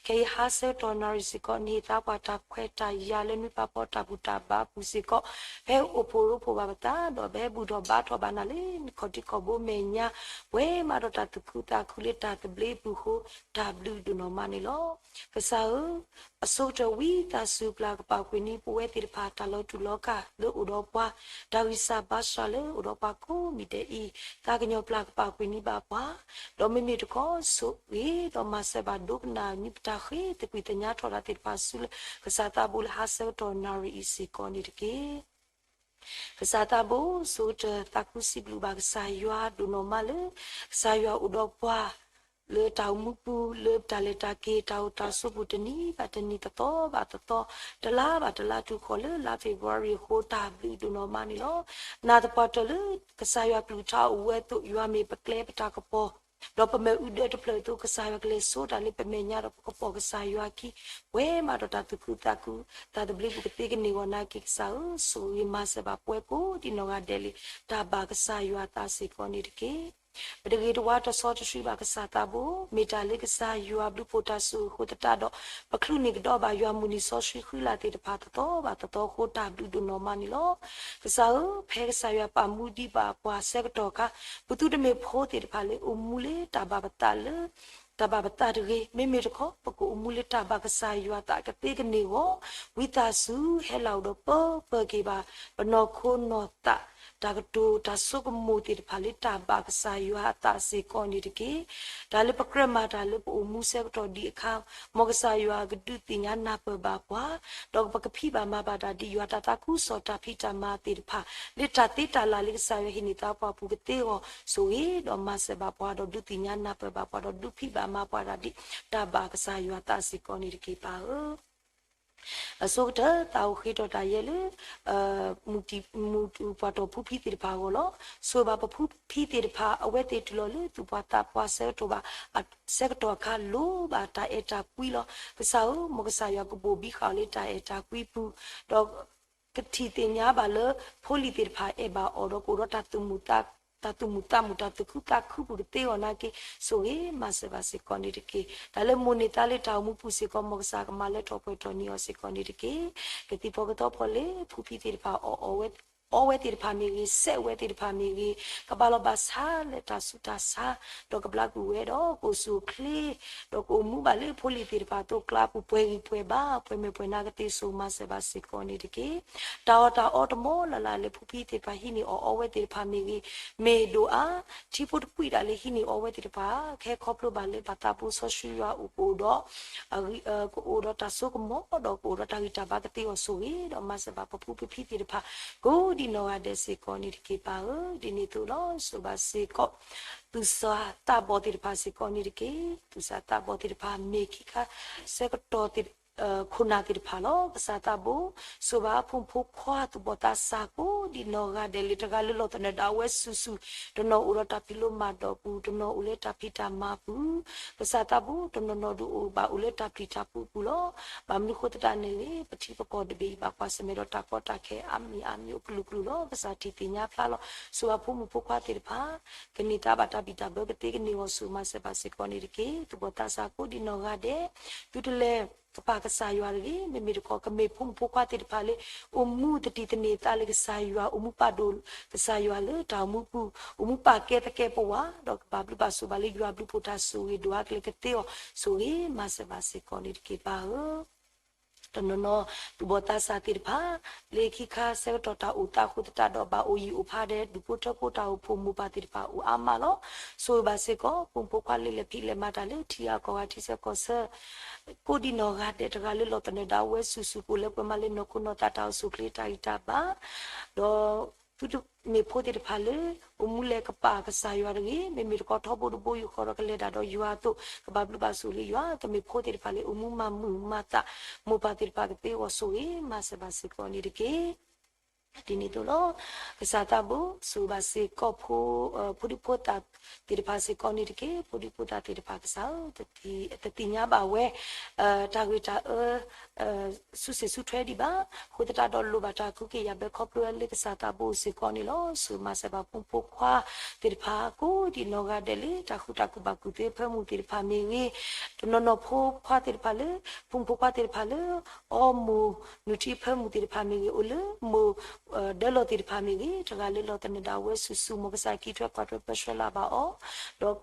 ခဲအံၤဟါဆၢကတီၢ်နၣ်ရံၣ်စ့ၢ်ကီး နဟ့ၣ်သါပှၤတၢ်ခွဲးတၢ်ယာ်လၢနွံဖးဖီတၢ်ဘူၣ်တၢ်ဘါပူၤစ့ၢ်ကီး, ပဟဲအိၣ်ဖှိၣ်ရိဖှိၣ်ဘၣ်ပသး ဒီးပဟဲဘူၣ်ထီၣ်ဘါထီၣ်ဘၣ်နၤလၢနခီၣ်ထံးခီၣ်ဘိမဲာ်ညါ, ပှဲၤမးဒီးတၢ်သူၣ်ခုသးခုလၢတၢ်သဘျ့ပူၤအဃိ, တၢ်ဘျုးဒိၣ်နီၢ်မးန့ၣ်လီၤ. ကစၢ်ဧၢ, အဆိကတၢၢ်ဝံသးစူၤ ပျၢ်ကပာ်ကွံာ်န့ၢ်ပဝဲသ့ၣ်တဖၣ် တၢ်လီၤတူာ်လီၤကာ်လၢအိၣ်ဒီးပှၤ, တၢ်ဂံၢ်စၢ်ဘါစၢ်လၢအိၣ်ဒီးပှၤကိးမံၤဒဲးအံၤ, သးကညီၤပျၢ်ကပာ်ကွံာ်န့ၢ်ဘၣ်ပှၤ, ဒီးမ့မ့ၢ်တခီ ဆိၣ်ဂ့ၤဒီးမၤစၢၤဘၣ်ဒိကနၣ် မ့ၢ်ပတၢ်ဃ့သကွံာ်သညါထီၣ်တၢ်သ့ၣ်တဖၣ်ဆူလၢ ကစၢ်သးဘိလၢဟါဆၢကတီၢ်နၣ်ရံၣ်အံၤစ့ၢ်ကီးန့ၣ်တက့ၢ်. ကစၢ်သးဘိ, ဆိကတၢၢ်သးခုစံးဘျုးဘၣ်ကစၢ်ယွၤဒိၣ်နီၢ်မးလၢ ကစၢ်ယွၤအိၣ်ဒီးပှၤ လၢတၢ်အိၣ်မူပူၤ လၢတၢ်လဲၤတၢ်က့ၤ တၢ်အိၣ်တၢ်ဆိးပူၤ တနံၤဘၣ်တနံၤ သီဘၣ်သီ တလါဘၣ်တလါ တုၤဃီၤလၢလါ February အဃိ တၢ်ဘျုးဒိၣ်နီၢ်မးန့ၣ်လီၤ. နာ်သပှၢ်တၢၢ်လၢ ကစၢ်ယွၤကလုၢ်ကထါအိၣ်ဝဲအသိး ယွၤမ့ၢ်ပကျဲပတၢ်ကပီၤ ဒီးပမ့ၣ်အူဒၢတဖျၢၣ်အသိး ကစၢ်ယွၤကလဲၤဆိတၢ်လၢပမဲာ်ညါဒီးပကပိာ်ကစၢ်ယွၤအခံ, ပှဲၤမးဒီးတၢ်သူၣ်ခုသးခု, တၢ်သဘျ့ပူၤကသ့ကန့ၢ်ဂီၤနာ်က့ ကစၢ်ဧၢ, ဆိၣ်ဂ့ၤမၤစၢၤဘၣ်ပှၤကိးဒံးနီၢ်ဂၤဒဲးလံ, တၢ်ဘၣ်ကစၢ်ယွၤအသးစ့ၢ်ကီးန့ၣ်တက့ၢ်. ပတဂ့ၤတဝါတဆီတဆှံဘၣ်ကစၢ်သးဘိ, မ့ၢ်တၢ်လၢကစၢ်ယွၤဘျုးဖှိၣ်တၢ်ဆိၣ်ဂ့ၤအဃိသတးဒီး ပချုးန့ၢ်ကဒီးဘၣ်ယွၤမုၢ်နံၤစီဆှံဃံလၤသ့ၣ်တဖၣ်သီသီဘၣ်သီသီအဃိ တၢ်ဘျုးဒိၣ်နီၢ်မးန့ၣ်လီၤ. ကစၢ်ဧၢ, ဖဲကစၢ်ယွၤပာ်မူဒံးဘၣ်ပှၤဆၢကတီၢ်အခါ, ပသုတမ့ၢ်ဖိသ့ၣ်တဖၣ်လၢအိၣ်မူလၢတၢ်ဘၣ်ပသးလၢ တၢ်ဘၣ်ပသးတဂ့ၤ, မ့မ့ၢ်တခီ ပကအိၣ်မူလၢတၢ်ဘၣ်ကစၢ်ယွၤအသးကသ့ကန့ၢ်ဂီၤ, ဝံသးစူၤဟဲလီၤအိၣ်ဒီးပၢပၢက့ၤဘၣ် ပနီၢ်ခိနီၢ်သး, တၢ်ကတိၤတၢ်ဆိကမိၣ်သ့ၣ်တဖၣ်လၢတၢ်ဘၣ်ကစၢ်ယွၤအသးစ့ၢ်ကီးန့ၣ်တက့ၢ်. တၢ်လၢပကြၢးမၤတၢ်လၢပအိၣ်မူဆၢကတီၢ်ဒံးအခါ, မ်ကစၢ်ယွၤကဒုးသ့ၣ်ညါနၢ်ပၢၢ်ဘၣ်ပှၤ, ဒီးပကဖံးဘၣ်မၤဘၣ်တၢ်ဒ်ယွၤတၢ်သးခုကစီၣ်တၢ်ဖံးတၢ်မၤသ့ၣ်တဖၣ် လၢတၢ်သ့တၢ်လၢ်လၢကစၢ်ယွၤဟ့ၣ်န့ၢ်သးပှၢ်ပူၤကသ့အဂီၢ်, ဆိၣ်ဂ့ၤဒီးမၤစၢၤဘၣ်ပှၤ, ဒီးဒုးသ့ၣ်ညါနၢ်ပၢၢ်ဘၣ်ပှၤ, ဒီးဒုးဖံးဘၣ်မၤပှၤတၢ်ဒ်တၢ်ဘၣ်ကစၢ်ယွၤသးစ့ၢ်ကီးန့ၣ်တက့ၢ်ပၢ်ဧၢ. အဆိကတၢၢ် သးအိၣ်ဃ့ထီၣ်တၢ်ယဲလၢ မုၢ်တံၢ်မုၢ်တူၢ်ပှၤတီၢ်ဖုဖံသ့ၣ်တဖၣ်အဂီၢ်လီၤ. ဆိၣ်ဂ့ၤဘၣ်ပဖုဖံသ့ၣ်တဖၣ် အဝဲသ့ၣ်တုၤလီၤလၢသူၣ်ပှၢ်သးပှၢ်ဆၢကတီၢ်ဘၣ် ဆၢကတီၢ်အခါ လိၣ်ဘၣ်တၢ်အဲၣ်တၢ်ကွံလီၤ. ကစၢ်ဧၢ, မ်ကစၢ်ယွၤကဘိၣ်ဘံဃာ်အီၤလၢတၢ်အဲၣ်တၢ်ကွံပူၤ, ဒီး ကထံၣ်သ့ၣ်ညါဘၣ်လၢ ဖိလံၤသ့ၣ်တဖၣ်အဲၣ်ဘၣ်အီၤဒီးကအိၣ်ဒီးတၢ်သူၣ်မုာ်သးမုာ် တၢ်သူၣ်ခုသးခုပူၤကသ့အဂီၢ်နာ်က့ ဆိၣ်ဂ့ၤမၤစၢၤဘၣ်စ့ၢ်ကီးန့ၣ်တက့ၢ်. တၢ်လၢမိၣ်န့ၢ်သးလၢတၢ်အိၣ်မူပူၤစ့ၢ်ကီး မ်ကစၢ်ကမၤလၢထီၣ်ပှဲၤထီၣ်န့ၢ်အီၤစ့ၢ်ကီးန့ၣ်တက့ၢ်. ကသံၣ်ဖီကသီဖီလၢ ဖုဖံသ့ၣ်တဖၣ်အီၣ်အီဝဲ အီဝဲသ့ၣ်တဖၣ်မ့ၢ်ဂ့ၤ, စဲးဝဲသ့ၣ်တဖၣ်မ့ၢ်ဂ့ၤ, ကဘၣ်လီၤဘၣ်ဆါလၢတၢ်ဆူးတၢ်ဆါ, ဒီးကဘျါကွံာ်ဝဲဒီးကအိၣ်ဆူၣ်အိၣ်ချ့, ဒီးကအိၣ်မူဘၣ်လၢဖိလံၤသ့ၣ်တဖၣ်အသိးကျါပူၤ ပှဲၤဂံၢ်ပှဲၤဘါ ပှဲၤမဲာ်ပှဲၤနါကသ့ ဆိၣ်ဂ့ၤမၤစၢၤဘၣ်စ့ၢ်ကီးန့ၣ်တက့ၢ်. တၢ်အီၣ်တၢ်အီတမီလၢ်လၢ်လၢ ဖုဖံသ့ၣ်တဖၣ်ဟံးန့ၢ်အီၣ်အီဝဲသ့ၣ်တဖၣ်မ့ၢ်ဂ့ၤ, မ့ၢ်ဒိၣ်အါ ထံဖိတကွံာ်ဒၣ်လၢဟံးန့ၢ်အီဝဲသ့ၣ်တဖၣ် ကဟဲခီဖျိဘၣ်လၢပၢ်သးဘိစီဆှံယွၤအိၣ်ကအိၣ်ဒီး ကအိၣ်ဒီးတၢ်ဆိကမိၣ် ဒီးကအိၣ်ဒီးတၢ်ဂံၢ်တၢ်ဘါကသ့အဂီၢ် ဆိၣ်ဂ့ၤဒီးမၤစၢၤဘၣ်ပဖုပဖံသ့ၣ်တဖၣ် ကိးဒံးနီၢ်ဂၤဒဲးစ့ၢ်ကီးန့ၣ်တက့ၢ်ပၢ်ဧၢ. ဒ်န့ၣ်အသိးလီၤ ဆိၣ်ဘၣ်စ့ၢ်ကီး သူၣ်စၢ်သးဘီၣ်သ့ၣ်တဖၣ်စ့ၢ်ကီးန့ၣ်တက့ၢ်. သူၣ်စၢ်သးဘီၣ်သ့ၣ်တဖၣ် မ့ၢ်ခံခါဆၢကတီၢ်သ့ၣ် ခိၣ်နၢ်သ့ၣ်တဖၣ်လီၤ. ကစၢ်သးဘိ ဆိၣ်ဘၣ်ဖိမုၣ်ဖိခွါသူၣ်ဘီၣ်သးစၢ်ကိးဒံးနီၢ်ဂၤဒဲးလၢ တဂၤလၢလီၤသနၢၣ်ဒၣ်ဝဲစုာ်စုာ်, တနီၤအိၣ်ဒီးတၢ်ဖံးလိမၤဒိးပူၤ, တနီၤအိၣ်လၢတၢ်ဖံးတၢ်မၤပူၤ, ကစၢ်သးဘိ တနီၤနီၤဒုးအိၣ်ဘၣ်အိၣ်လၢတၢ်ပျံၤတၢ်ဖုးပူၤလီၤ. ဘၣ်မနုၤဃိသတးန့ၣ်လဲၣ်, ပထံပကီၢ်တဘ့ၣ်အံၤ ဘၣ်ကွၢ်ဆၢၣ်မဲာ်ဒီးတၢ်ကီတၢ်ခဲအါမံၤအါမံၤအိၣ်ကလုာ်ကလုာ်လီၤ. ကစၢ်ထံၣ်သ့ၣ်ညါဖျါလီၤ. ဆိၣ်ဘၣ်ဖိမုၣ်ဖိခွါသ့ၣ်တဖၣ် ကန့ၢ်သါဘၣ်တၢ်ဘံၣ်တၢ်ဘၢကသ့ကန့ၢ်အဂီၢ် ဆိၣ်မၤစၢၤဘၣ်စ့ၢ်ကီးန့ၣ်တက့ၢ်. သူၣ်ဘီၣ်သးစၢ်ကိးဒံးနီၢ်ဂၤဒဲး သုတလဲၤကပာ်ကစၢ်ယွၤတဂ့ၤ. မ့မ့ၢ်တခီ ကမ့ၢ်ဖိမုၣ်ဖိခွါသ့ၣ်တဖၣ်လၢ အိၣ်မူသတံၢ်သန့ၤသးလၢကစၢ်ယွၤ, အိၣ်မူပာ်ဒိၣ်ကစၢ်ယွၤလၢတၢ်အိၣ်မူပူၤ, အိၣ်မူပာ်ကဲသကဲးပဝး, ဒီးကဘၣ်ဘျုးဘၣ်ဆိၣ်ဘၣ်လၢယွၤဘျုးဖှိၣ်တၢ်ဆိၣ်ဂ့ၤဒိၣ်အါကလဲာ်ကသ့အီၤ, ဆိၣ်ဂ့ၤမၤစၢၤဘၣ်စ့ၢ်ကီးန့ၣ်တက့ၢ်ပၢ်ဧၢ. တနီၤနီၤ သူၣ်ဘီၣ်သးစၢ်သ့ၣ်တဖၣ် လၢခံခါဆၢကတီၢ်တၢ်အိၣ်သးအဃိသတးဒီး ဘၣ်အိၣ်ယံၤအိၣ်ဖးဒီး ဒူၣ်ဖိထၢဖိတၢ်အိၣ်ဖှိၣ်မိၢ်ပၢ်သ့ၣ်တဖၣ်အိၣ်အါမးလီၤ. ဆိၣ်ဂ့ၤဘၣ်စ့ၢ်ကီး ဖိမုၣ်ဖိခွါလၢလဲၤဖံးလဲၤမၤတၢ်လၢထံဂၤကီၢ်ဂၤထံဆၢကီၢ်ဆၢ ကိးဒံးနီၢ်ဂၤဒဲး တဂၤလၢလီၤသနၢၣ်ဒၣ်ဝဲစုာ်စုာ် ပူၤလၢပှဲၤမးလၢနီၢ်ခိနီၢ်သးတၢ်အိၣ်ဆူၣ်အိၣ်ချ့တၢ်ဂံၢ်တၢ်ဘါ ဒီး သုတမ့ၢ်ဖိသ့ၣ်တဖၣ်လၢ အိၣ်မူလဲၤကပာ်ကစၢ်ယွၤတဂ့ၤ, မ့မ့ၢ်တခီထီဘိတဘိယူၢ်ဃီဒီးကလဲၤတၢ်ဒီးယွၤအသိး, ကဘၣ်ဘျုးဘၣ်ဆိၣ်လၢယွၤ, တမ့ၢ်ဖိသ့ၣ်တဖၣ်လၢ အိၣ်မူမၤမုာ်မၤသး, မိၢ်ပၢ်သ့ၣ်တဖၣ်ကသ့အဂီၢ်ဆိၣ်ဂ့ၤမၤစၢၤဘၣ်စ့ၢ်ကီးန့ၣ်တက့ၢ်. ဒ်န့ၣ်အသိးလီၤ. ကစၢ်သးဘိ ဆိၣ်ဂ့ၤဘၣ်စ့ၢ်ကီးဖိ, ဖိဒံဖိသၣ်သ့ၣ်တဖၣ်စ့ၢ်ကီးန့ၣ်တက့ၢ်. ဖိဒံဖိသၣ်သ့ၣ်တဖၣ်ကစၢ်ဧၢ, တသ့ၣ်ညါဘၣ်ဝဲ တၢ်ဂ့ၢ်တၢ်အၢ ဆူစ့ၣ်ဆူထွဲဒံးဘၣ်. အဃိသတးဒီးလိၣ်ဘၣ်တၢ်ကူးက့ၤယၤဘၣ် ခီဖျိလၢကစၢ်သးဘိစ့ၢ်ကီးန့ၣ်လီၤ. ဆိၣ်ဂ့ၤမၤစၢၤဘၣ်ဖိမုၣ်ဖိခွါသ့ၣ်တဖၣ် ကိးဒံးနီၢ်ဂၤဒဲးလၢ တၢ်ဃူတၢ်ဖိးဘၣ်ကူၣ်သ့ ဖၢမုၢ်သ့ၣ်တဖၣ်မ့ၢ်ဂ့ၤ, တနီၤနီၤဖိခွါသ့ၣ်တဖၣ်လၢ ဖိမုၣ်ဖိခွါသ့ၣ်တဖၣ်လၢ အီမိၢ်နုၢ်ထံဖၢမုၢ်သ့ၣ်တဖၣ်မ့ၢ်ဂ့ၤ, အိၣ်လၢမိၢ် ဒၢလီၢ်သ့ၣ်တဖၣ်မ့ၢ်ဂ့ၤ, တဂၤလၢ်လၢ်သန့ၤဒၣ်ဝဲဆူၣ်ဆူၣ် မ်ကစၢ်ကံးထွဲကွၢ်ထွဲပၢဆှၢလၢ်ဘၣ်အီၤ, ဒီး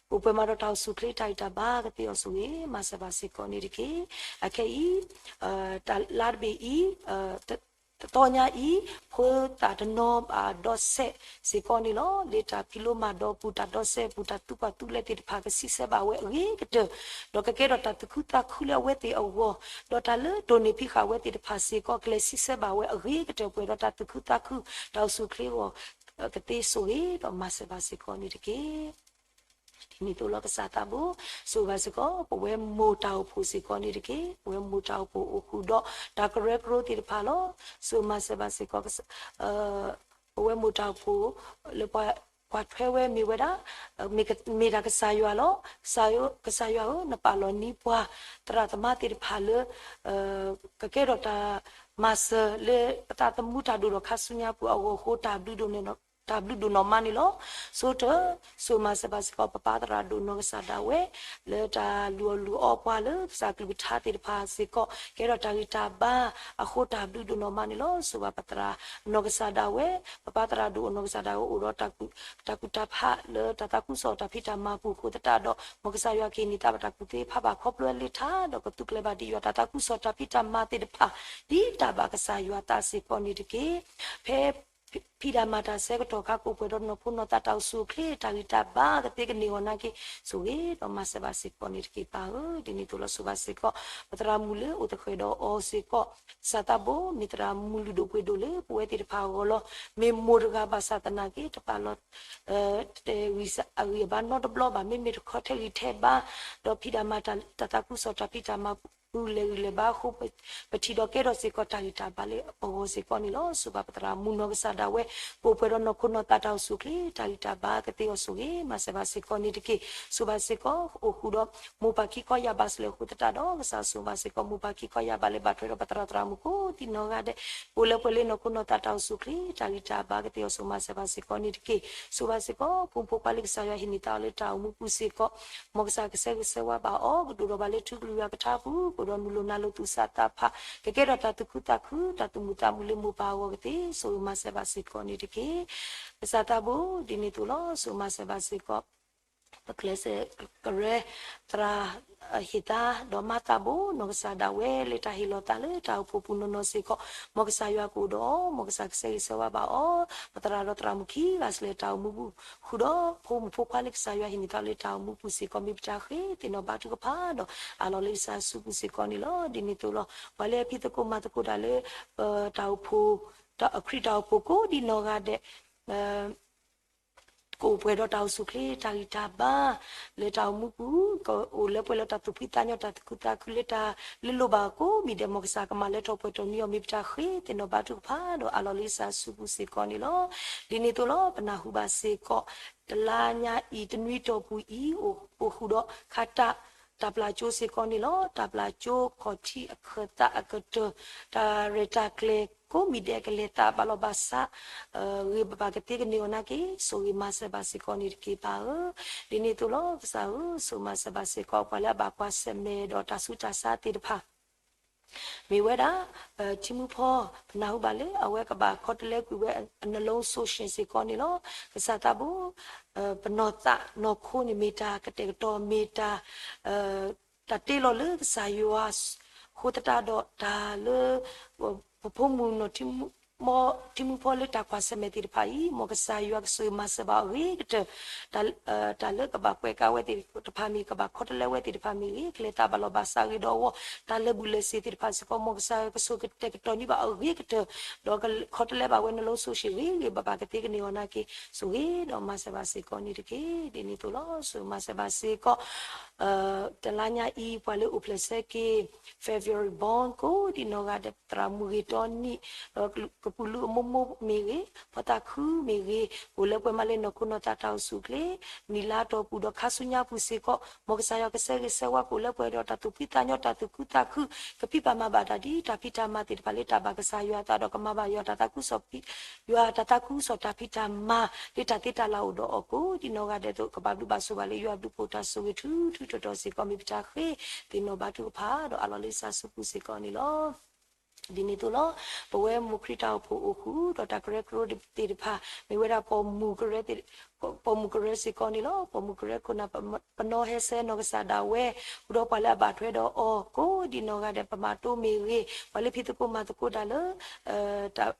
အိၣ်ပှဲၤမးဒီးတၢ်အိၣ်ဆူၣ်အိၣ်ချ့ တၢ်ဂံၢ်တၢ်ဘါကသ့အီၤဆိၣ်ဂ့ၤ မၤစၢၤဘၣ်စ့ၢ်ကီးန့ၣ်တက့ၢ်. အခဲအံၤ တၢ်လါတဘ့ၣ်အံၤ တသီညါအံၤ ဖိသၣ်တနီၤဘၣ်ဒီးစဲးစ့ၢ်ကီးန့ၣ်လီၤ. လၢတၢ်ဖံးလိမၤဒိးပူၤ တၢ်ဒီးစဲးပူၤ တၢ်သူကွၢ်သူလဲသ့ၣ်တဖၣ် ကဆံးဆဲးဘၣ်ဝဲအဂ့ၤကတၢၢ်, ဒီးကကဲထီၣ်တၢ်သူၣ်ခုသးခုလၢအဝဲသ့ၣ်အဂီၢ်, ဒီးတၢ်လၢတိၢ်နီၣ်ဖံးဃာ်ဝဲသ့ၣ်တဖၣ်စ့ၢ်ကီး ကလဲၤဆံးဆဲးဘၣ်ဝဲအဂ့ၤကတၢၢ် ပှဲၤဒီးတၢ်သူၣ်ခုသးခု တၢ်အိၣ်ဆူၣ်အိၣ်ချ့အဂီၢ် ကသ့ဆိၣ်ဂ့ၤဒီးမၤစၢၤဘၣ်စ့ၢ်ကီးန့ၣ်တက့ၢ်. ဒ်န့ၣ်အသိးလီၤ. ကစၢ်သးဘိ ဆိၣ်ဂ့ၤဘၣ်စ့ၢ်ကီး ပဝဲမိၢ်တၢ်အိၣ်ဖှိၣ်စ့ၢ်ကီးန့ၣ်တက့ၢ်. ပဝဲမိၢ်တၢ်အိၣ်ဖှိၣ်အိၣ်ဃုာ်ဒီး တၢ်ကရၢကရိသ့ၣ်တဖၣ်လီၤ. ဆိၣ်ဂ့ၤမၤစၢၤဘၣ်စ့ၢ်ကီး ပဝဲမိၢ်တၢ်အိၣ်ဖှိၣ် လၢပှၤကွၢ်ထွဲဝဲမ့ၢ်ဝဲဒၣ် မ့ၢ်တၢ်ကစၢ်ယွၤလီၤ. ကစၢ်ယွၤဧၢ, နပာ်လီၤနံၤပှၤ သရၣ်သမါသ့ၣ်တဖၣ်လၢ ကကဲထီၣ်တၢ်မၤစၢၤလၢပသးသမူတၢ်ဒိၣ်ထီၣ်ခါဆူညါပူၤအဂီၢ်အဃိ တၢ်ဘျုးဒိၣ်နီၢ်မးန့ၣ်လီၤ. ဆိကတၢၢ် ဆိၣ်ဂ့ၤမၤစၢၤဘၣ်စ့ၢ်ကီး ပပၢ်သရၣ်ဒိၣ်နီၢ်ကစၢ်ဒၣ်ဝဲ လၢတၢ်လုၢ်အီၣ်လုၢ်အီပှၤလၢကစၢ်ကလုၢ်ကထါသ့ၣ်တဖၣ်စ့ၢ်ကီး ကဲထီၣ်တၢ်ဂံၢ်တၢ်ဘါအဃိ တၢ်ဘျုးဒိၣ်နီၢ်မးန့ၣ်လီၤ. ဆိၣ်ဂ့ၤဘၣ်ပသရၣ်နီၢ်ကစၢ်ဒၣ်ဝဲ ပပၢ်သရၣ်ဒိၣ်နီၢ်ကစၢ်ဒၣ်ဝဲ အိၣ်ဒီးတၢ်ကူၣ်တၢ်ဖးလၢတၢ်သးခုကစီၣ်တၢ်ဖံးတၢ်မၤပူၤအဃိသတးဒီး မ်ကစၢ်ယွၤကဟ့ၣ်န့ၢ်သးဘၣ်တၢ်ကူၣ်သ့ဖးဘၣ်ခီဖျိလၢထါ ဒီးကသူကျဲၤဘၣ်ဒံးယွၤ တၢ်သးခုကစီၣ်တၢ်ဖံးတၢ်မၤသ့ၣ်တဖၣ် ဒ်တၢ်ဘၣ်ကစၢ်ယွၤအသးစ့ၢ်ကီးန့ၣ်တက့ၢ်. ဖဲ ဖံးတၢ်မၤတၢ်ဆၢကတီၢ်ခါ ကအိၣ်ပှဲၤဒီးနီၢ်ခိနီၢ်သး တၢ်အိၣ်ဆူၣ်အိၣ်ချ့ တၢ်ဂံၢ်တၢ်ဘါကသ့ကန့ၢ်အီၤနာ်က့ ဆိၣ်ဂ့ၤဒီးမၤစၢၤဘၣ်စ့ၢ်ကီးန့ၣ်တက့ၢ်ပၢ်ဧၢ. ဒ်န့ၣ်အသိးလီၤ. ဆိၣ်ဂ့ၤဘၣ်စ့ၢ်ကီး ပသရၣ်မုၣ်လၢအိၣ်သဃဲးဒီးအီၤစ့ၢ်ကီး ကစၢ်သးဘိ မ့ၢ်သရၣ်မုၣ်လုၢ်ဒိၣ်ပှ့ၤဒိၣ်လၢပဝဲသ့ၣ်တဖၣ်အဂီၢ်လီၤ. မ့ၢ်မိၢ်တဂၤဘၣ်ဆၣ်သနာ်က့ တပာ်လီၤ အဂံၢ်အဘါနီတဘျီဘၣ်. မ့မ့ၢ်တခီထဲဂံၢ်ထဲဘါ ဒီးဖံးတၢ်မၤတၢ် တၢ်သးခုကစီၣ်တၢ်ဖံးတၢ်မၤပူၤ လဲၤဂံၢ်လဲၤဘါအဃိ ပထံၣ်ဒီးကဲထီၣ်စ့ၢ်ကီးတၢ်ဂံၢ်တၢ်ဘါလၢပဂီၢ်စ့ၢ်ကီးန့ၣ်လီၤ. ဆိၣ်ဂ့ၤဘၣ်ပသရၣ်မုၣ်နီၢ်ကစၢ်ဒၣ်ဝဲ ကအိၣ်ပှဲၤဒီးနီၢ်ခိနီၢ်သး တၢ်အိၣ်ဆူၣ်အိၣ်ချ့ တၢ်ဂံၢ်တၢ်ဘါကသ့အီၤ ဆိၣ်ဂ့ၤ မၤစၢၤဘၣ်စ့ၢ်ကီးန့ၣ်တက့ၢ်. ဆိၣ်ဂ့ၤဘၣ်စ့ၢ်ကီး အိၣ်ဃုာ်ဒီး မိၢ်ပၢ်ခံခီယာ်ဘးစၢၤလၢအဃိသတးဒီး ကစၢ်ဆိၣ်ဂ့ၤဘၣ်စ့ၢ်ကီး မိၢ်ပၢ်ခံခီယာ်ဘးလၢဘၣ်ထွဲဒီးပသရၣ်သရၣ်မုၣ်ကိးဒံးနီၢ်ဂၤဒဲး အိၣ်လၢပှဲၤလၢနီၢ်ခိနီၢ်သး တၢ်အိၣ်ဆူၣ်အိၣ်ချ့ တၢ်ဂံၢ်တၢ်ဘါကသ့အီၤ ဆိၣ်ဂ့ၤမၤစၢၤဘၣ်စ့ၢ်ကီးန့ၣ်တက့ၢ်. ဆိၣ်ဂ့ၤဘၣ်စ့ၢ်ကီး ဖိမုၣ်ဖိခွါလၢကစၢ်ယွၤဟ့ၣ်န့ၢ်သးအီၤလၢတၢ်အိၣ်မူပူၤစ့ၢ်ကီး မ်ကစၢ်ကဆၢဂ့ၤဆၢဝါဘၣ်အီၤ ကဒိၣ်ထီၣ်ဘၣ်လၢထူကလုၢ်ယွၤကထါပူၤ ကအိၣ်ဒီးမုၢ်လိၣ်နၤလိၣ်သူၣ်စၢ်သးဖး ကကဲထီၣ်တၢ်သူၣ်ခုသးခု တၢ်သူၣ်မုာ်သးမုာ်လၢမိၢ်ပၢ်အဂီၢ်ကသ့ ဆိၣ်ဂ့ၤမၤစၢၤဘၣ်စ့ၢ်ကီးန့ၣ်တက့ၢ်. ကစၢ်သးဘိ ဒ်န့ၣ်အသိးလီၤ. ဆိၣ်ဂ့ၤမၤစၢၤဘၣ်စ့ၢ်ကီး ပကျဲးစၢးကရၢ သရၣ် ဟ့ၣ်သါ ဒီးမၤသးဘိ နီၢ်ကစၢ်ဒၣ်ဝဲလၢတၢ်ဟ့ၣ်လီၤသးလၢတၢ်အိၣ်ဖှိၣ်ပူၤနီၢ်နီၢ်စ့ၢ်ကီး မ်ကစၢ်ယွၤကအိၣ်ဒီးအီၤ မ်ကစၢ်ကဆၢဂ့ၤဆၢဝါဘၣ်အီၤ ပသရၣ်ဒီးသရၣ်မုၣ်ခံဂၤစ့ၢ်လၢတၢ်အိၣ်မူပူၤ ဃုာ်ဒီးဖိမုၣ်ဖိခွါလၢကစၢ်ယွၤဟ့ၣ်န့ၢ်သးလၢတၢ်အိၣ်မူပူၤစ့ၢ်ကီး မ့ၢ်ပတၢ်ဃ့သ့ၣ်နီၣ်ဘါထုကဖၣ်ဒီး အးလီၤလၢကစၢ်စုပူၤစ့ၢ်ကီးန့ၣ်လီၤ. ဒ်န့ၣ်အသိးလီၤ. ပှၤလၢအဖံးသကိးမၤသကိးတၢ်လၢ တၢ်အိၣ်ဖှိၣ် ခရံာ်တၢ်အိၣ်ဖှိၣ်ကိးဒံးနီၢ်ဂၤဒဲး ကအိၣ်ပှဲၤဒီးတၢ်အိၣ်ဆူၣ်အိၣ်ချ့ တၢ်ဂံၢ်တၢ်ဘါ လၢတၢ်အိၣ်မူပူၤ ကအိၣ်လၢပှဲၤလၢတၢ်သူၣ်ဖှံသးညီ တၢ်သူၣ်ခုသးခုလၢတၢ်လုၢ်လိၢ်ဘၣ်ကိးမံၤဒဲး မ်ကစၢ်ကမၤလၢထီၣ်ပှဲၤထီၣ်န့ၢ်အီၤ မ့ၢ်ပတၢ်ဃ့သ့ၣ်နီၣ်ဘါထုကဖၣ်ဒီး အးလီၤလၢကစၢ်စုပူၤစ့ၢ်ကီးန့ၣ်လီၤ. ဒ်န့ၣ်အသိးလီၤ. ပနၢ်ဟူဘၣ်စ့ၢ်ကီး တလါညါအံၤ တနွံတီၢ်ပူၤအံၤ အိၣ်ဃုာ်ဒီးခါတၢ် တၢ်ပျၢ်ကၠိစ့ၢ်ကီးန့ၣ်လီၤ. တၢ်ပျၢ်ကၠိခီၣ်ထံးအခၢၣ်သးအကတၢၢ် တၢ်ရဲၣ်တၢ်ကျဲၤကိးမံၤဒဲး ကလဲၤသးဘၣ်လီၤဘၣ်ဆး ဂ့ၤဘၣ်ဘၣ်ကသ့ကန့ၢ်အီၤနာ်က့ ဆိၣ်ဂ့ၤမၤစၢၤဘၣ်စ့ၢ်ကီးန့ၣ်တက့ၢ်ပၢ်ဧၢ. ဒ်န့ၣ်အသိးလီၤ. ကစၢ်ဧၢ, ဆိၣ်ဂ့ၤမၤစၢၤဘၣ်စ့ၢ်ကီး ပှၤလၢအဘၣ်ကွၢ်ဆၢၣ်မဲာ်ဒီးတၢ်ဆူးတၢ်ဆါသ့ၣ်တဖၣ် မ့ၢ်ဝဲဒၣ် ထံမူဖီ ပနၢ်ဟူဘၣ်လၢ အဝဲကဘၣ်ခီတလဲကွံာ်ဝဲအနလီၤ social စ့ၢ်ကီးန့ၣ်လီၤ. ကစၢ်သးဘိ ပနီၢ်သးနီၢ်ခိန့ၣ် မ့ၢ်တၢ်ကတဲာ်ကတီၤ မ့ၢ်တၢ် တၢ်တ့လီၤလၢကစၢ်ယွၤ အဃိသတးဒီးတၢ်လၢ ပဖိမုၣ်နီၢ်ထံမူ မ်ထံမူဖီလၢတၢ်ကွၢ်ဆၢၣ်မဲာ်သ့ၣ်တဖၣ်အံၤ မ်ကစၢ်ယွၤကဆိၣ်ဂ့ၤမၤစၢၤဘၣ်အဂ့ၤကတၢၢ်, တၢ်လၢကဘၣ်ကွဲးကါဝဲသ့ၣ်တဖၣ်မ့ၢ်ဂ့ၤ, ကဘၣ်ခီတလဲဝဲသ့ၣ်တဖၣ်မ့ၢ်ဂ့ၤ, ကလဲၤတၢ်ဘၣ်လီၢ်ဘၣ်စးဂ့ၤဒီးအဂီၢ်, တၢ်လၢာ်ဘူၣ်လၢာ်စ့ၤသ့ၣ်တဖၣ်စ့ၢ်ကီး မ်ကစၢ်ယွၤကဆိၣ်ဂ့ၤကတဲာ်ကတီၤန့ၢ်ဘၣ်အဂ့ၤကတၢၢ်, ဒီးခီတလဲဘၣ်ဝဲ နလီၤစိၤဆှံဂ့ၤဂ့ၤဘၣ်ဘၣ်ကသ့ကန့ၢ်အီၤနာ်က့, ဆိၣ်ဂ့ၤဒီးမၤစၢၤဘၣ်စ့ၢ်ကီးန့ၣ်တက့ၢ်. ဒ်န့ၣ်အသိးလီၤ. ဆိၣ်ဂ့ၤမၤစၢၤဘၣ်စ့ၢ်ကီး တလါညါအံၤ ပှၤလၢအိၣ်ဖျဲၣ်ဆၢက့ၤ February born ကိးဒံးနီၢ်ဂၤဒဲး သရၣ်မုၣ်ဂ့ၤတီနံၣ်, ဒီးကပူၤလူၤအမိၢ်မိၢ်မ့ၢ်ဂ့ၤ, ဖီသးခုမ့ၢ်ဂ့ၤ, ကအိၣ်လၢပှဲၤမးလၢနီၢ်ခိနီၢ်သးတၢ်အိၣ်ဆူၣ်အိၣ်ချ့, နံၣ်လါတီၢ်ပူၤဒီးခါဆူညါပူၤစ့ၢ်ကီး, မ်ကစၢ်ယွၤကဆၢဂ့ၤဆၢဝါ ကအိၣ်လၢပှဲၤဒီးတၢ်သူၣ်ဖှံသးညီ တၢ်သူၣ်ခုသးခု, ကဖံးဘၣ်မၤဘၣ်တၢ်ဒ်တၢ်ဖံးတၢ်မၤသ့ၣ်တဖၣ်လၢတၢ်ဘၣ်ကစၢ်ယွၤအသးဒီး ကမၤဘၣ်ယွၤတၢ်သးခုကစီၣ် ယွၤတၢ်သးခုကစီၣ်တၢ်ဖံးတၢ်မၤ လၢတၢ်သ့တၢ်လၢ်အိၣ်ဒီးအီၤကိးဒံးနီၢ်ဂၤဒဲးသိး ကဘၣ်ဘျုးဘၣ်ဆိၣ်ဘၣ်လၢယွၤဘျုးဖှိၣ်တၢ်ဆိၣ်ဂ့ၤထူထူတီၤတီၤစ့ၢ်ကီး မ့ၢ်ပတၢ်ဃ့သ့ၣ်နီၣ်ဘါထုကဖၣ် ဒီးအးလီၤလၢကစၢ်စုပူၤစ့ၢ်ကီးန့ၣ်လီၤ. ဒ်န့ၣ်အသိးလီၤ. ပဝဲမိၢ်ခရံာ်တၢ်အိၣ်ဖှိၣ်အိၣ်ဃုာ်ဒီးတၢ်ကရၢကရိသ့ၣ်တဖၣ် မ့ၢ်ဝဲဒၣ်ပိာ်မုၣ်ကရၢ ပိာ်မုၣ်ကရၢစ့ၢ်ကီးန့ၣ်လီၤ. ပိာ်မုၣ်ကရၢခိၣ်နၢ် ပနီၢ်ဟဲဆှၢနီၢ်ကစၢ်ဒၣ်ဝဲ ဃုာ်ဒီးပှၤလၢအဘၣ်ထွဲဒီးအီၤကိးဒံးနီၢ်ဂၤဒဲး ပမၤတိၢ်မ့ၢ်ဂ့ၤ, ပှၤလၢဖံးသကိးမၤသကိးတၢ်လၢ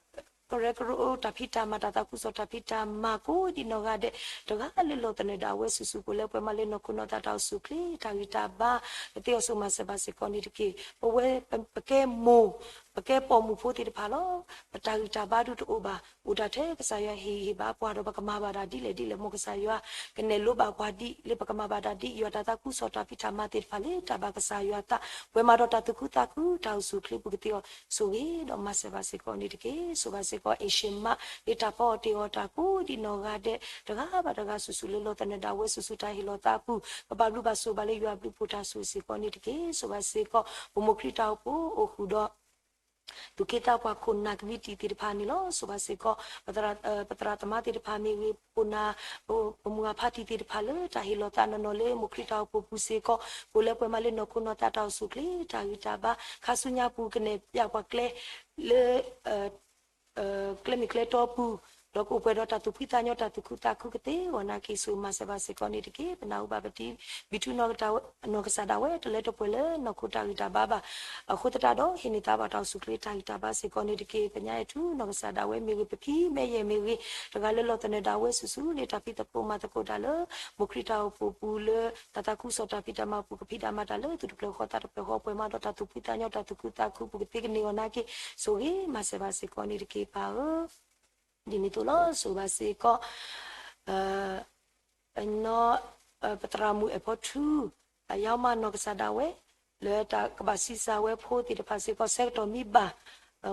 ကရၢကရိတၢ်ဖံးတၢ်မၤ တၢ်သးခုကစီၣ်တၢ်ဖံးတၢ်မၤကိးဒံးနီၢ်ဂၤဒဲး တဂၤလၢလီၤသနၢၣ်ဒၣ်ဝဲစုာ်စုာ် ကအိၣ်လၢပှဲၤမးလၢနီၢ်ခိနီၢ်သးတၢ်အိၣ်ဆူၣ်အိၣ်ချ့ တၢ်ဂံၢ်တၢ်ဘါ ကသ့အီၤ ဆိၣ်ဂ့ၤမၤစၢၤဘၣ်စ့ၢ်ကီးန့ၣ်တက့ၢ်. ပဝဲပကဲမိၢ် ပကဲပိာ်မုၣ်ဖိသ့ၣ်တဖၣ်လီၤ. ပတၢ်ဂံၢ်တၢ်ဘါဒုးတအိၣ်ဘၣ်, အိၣ်တၢ်ထဲကစၢ်ယွၤဟ့ၣ်ဂံၢ်ဟ့ၣ်ဘါပှၤဒီး ပကမၤဘၣ်တၢ်ဒ်လဲၣ်ဒ်လဲၣ် မ်ကစၢ်ယွၤကနဲၣ်လိဘၣ်ပှၤဒ်လၢပကမၤဘၣ်တၢ်ဒ် ယွၤတၢ်သးခုကစီၣ်တၢ်ဖံးတၢ်မၤသ့ၣ်တဖၣ်လၢ တၢ်ဘၣ်ကစၢ်ယွၤသး ပှဲၤမးဒီးတၢ်သူၣ်ခုသးခု တၢ်အိၣ်ဆူၣ်အိၣ်ချ့ပူၤကသ့အီၤ ဆိၣ်ဂ့ၤဒီးမၤစၢၤဘၣ်စ့ၢ်ကီးန့ၣ်တက့ၢ်. ဆိၣ်ဂ့ၤစ့ၢ်ကီး အ့ၡ့မး လၢတၢ်ဖီအီၣ်တ့ၢ်အီၣ်တၢ်ကိးဒံးနီၢ်ဂၤဒဲး တဂၤဘၣ်တဂၤစုာ်စုာ်လၢလီၤသနၢၣ်ဒၣ်ဝဲစုာ်စုာ်တၢ်ဟ့ၣ်လီၤသးပူၤ ကဘၣ်ဘျုးဘၣ်ဆိၣ်ဘၣ်လၢယွၤဘျုးဖှိၣ်တၢ်ဆိၣ်ဂ့ၤစ့ၢ်ကီးန့ၣ်တက့ၢ်. ဆိၣ်ဂ့ၤစ့ၢ်ကီး ပမိၢ်ခရံာ်တၢ်အိၣ်ဖှိၣ်အိၣ်ဃုာ်ဒီး သူၣ်က့သးပှၢ်ခိၣ်နၢ်ကမံးတံာ်သ့ၣ်တဖၣ်န့ၣ်လီၤ. ဆိၣ်ဂ့ၤစ့ၢ်ကီး ပသရၣ်သမါသ့ၣ်တဖၣ်မ့ၢ်ဂ့ၤ, ခိၣ်နၢ် ပမိၢ်အဖါတံၢ်သ့ၣ်တဖၣ်လၢတၢ်ဟ့ၣ်လီၤသးနီၢ်နီၢ်လၢမိၢ်ခရံာ်တၢ်အိၣ်ဖှိၣ်ပူၤစ့ၢ်ကီး ကအိၣ်လၢပှဲၤမးလၢနီၢ်ခိနီၢ်သးတၢ်အိၣ်ဆူၣ်အိၣ်ချ့ တၢ်ဂံၢ်တၢ်ဘါ ခါဆူညါပူၤ ကနဲၣ်ဖျါပှၤကျဲလၢ ကျဲမ့ၢ်ကျဲတီပူၤ, ဒီးကအိၣ်ပှဲၤဒီးတၢ်သူၣ်ဖှံသးညီ တၢ်သူၣ်ခုသးခုကသ့အီၤနာ်က့ ဆိၣ်ဂ့ၤမၤစၢၤဘၣ်စ့ၢ်ကီးန့ၣ်တက့ၢ်. ပနၢ်ဟူဘၣ်ပတံၤ ဘံထူနီၢ်ကစၢ်ဒၣ်ဝဲ တလၢတပှဲၤလၢနီၢ်ခိတၢ်ဂံၢ်တၢ်ဘါဘၣ်. အဃိသတးဒီး ဟ့ၣ်န့ၢ်သးဘၣ်တၢ်အိၣ်ဆူၣ်အိၣ်ချ့တၢ်ဂံၢ်တၢ်ဘါစ့ၢ်ကီးန့ၣ်တက့ၢ်. ပညါအဲၣ်ထူနီၢ်ကစၢ်ဒၣ်ဝဲမ့ၢ်ဂ့ၤ, ပဖံမဲယဲၢ်မ့ၢ်ဂ့ၤ, တဂၤလၢလီၤသနၢၣ်ဒၣ်ဝဲစုာ်စုာ်လၢတၢ်ဖံးသကိးမၤသကိးတၢ်လၢ မိၢ်ခရံာ်တၢ်အိၣ်ဖှိၣ်ပူၤလၢ တၢ်သးခုကစီၣ်တၢ်ဖံးတၢ်မၤပူၤ ကဖံးတၢ်မၤတၢ်လၢသူၣ်တဖျၢၣ်ဃီသးတဖျၢၣ်ဃီ ပှဲၤမးဒီးတၢ်သူၣ်ဖှံသးညီ တၢ်သူၣ်ခုသးခုပူၤကသ့ကန့ၢ်အီၤနာ်က့ ဆိၣ်ဂ့ၤမၤစၢၤဘၣ်စ့ၢ်ကီးန့ၣ်တက့ၢ် ပၢ်ဧၢ. ဒ်န့ၣ်အသိးလီၤ. ဆိၣ်ဂ့ၤဘၣ်စ့ၢ်ကီး ပသရၣ်မုၣ်အဲၣ်ဖီထူ အယါမးနီၢ်ကစၢ်ဒၣ်ဝဲ လၢတၢ်ကဘၣ်ဆံးစၢ်ဝဲဖိသ့ၣ်တဖၣ်စ့ၢ်ကီး ဆၢကတီၢ်မံဘၣ်,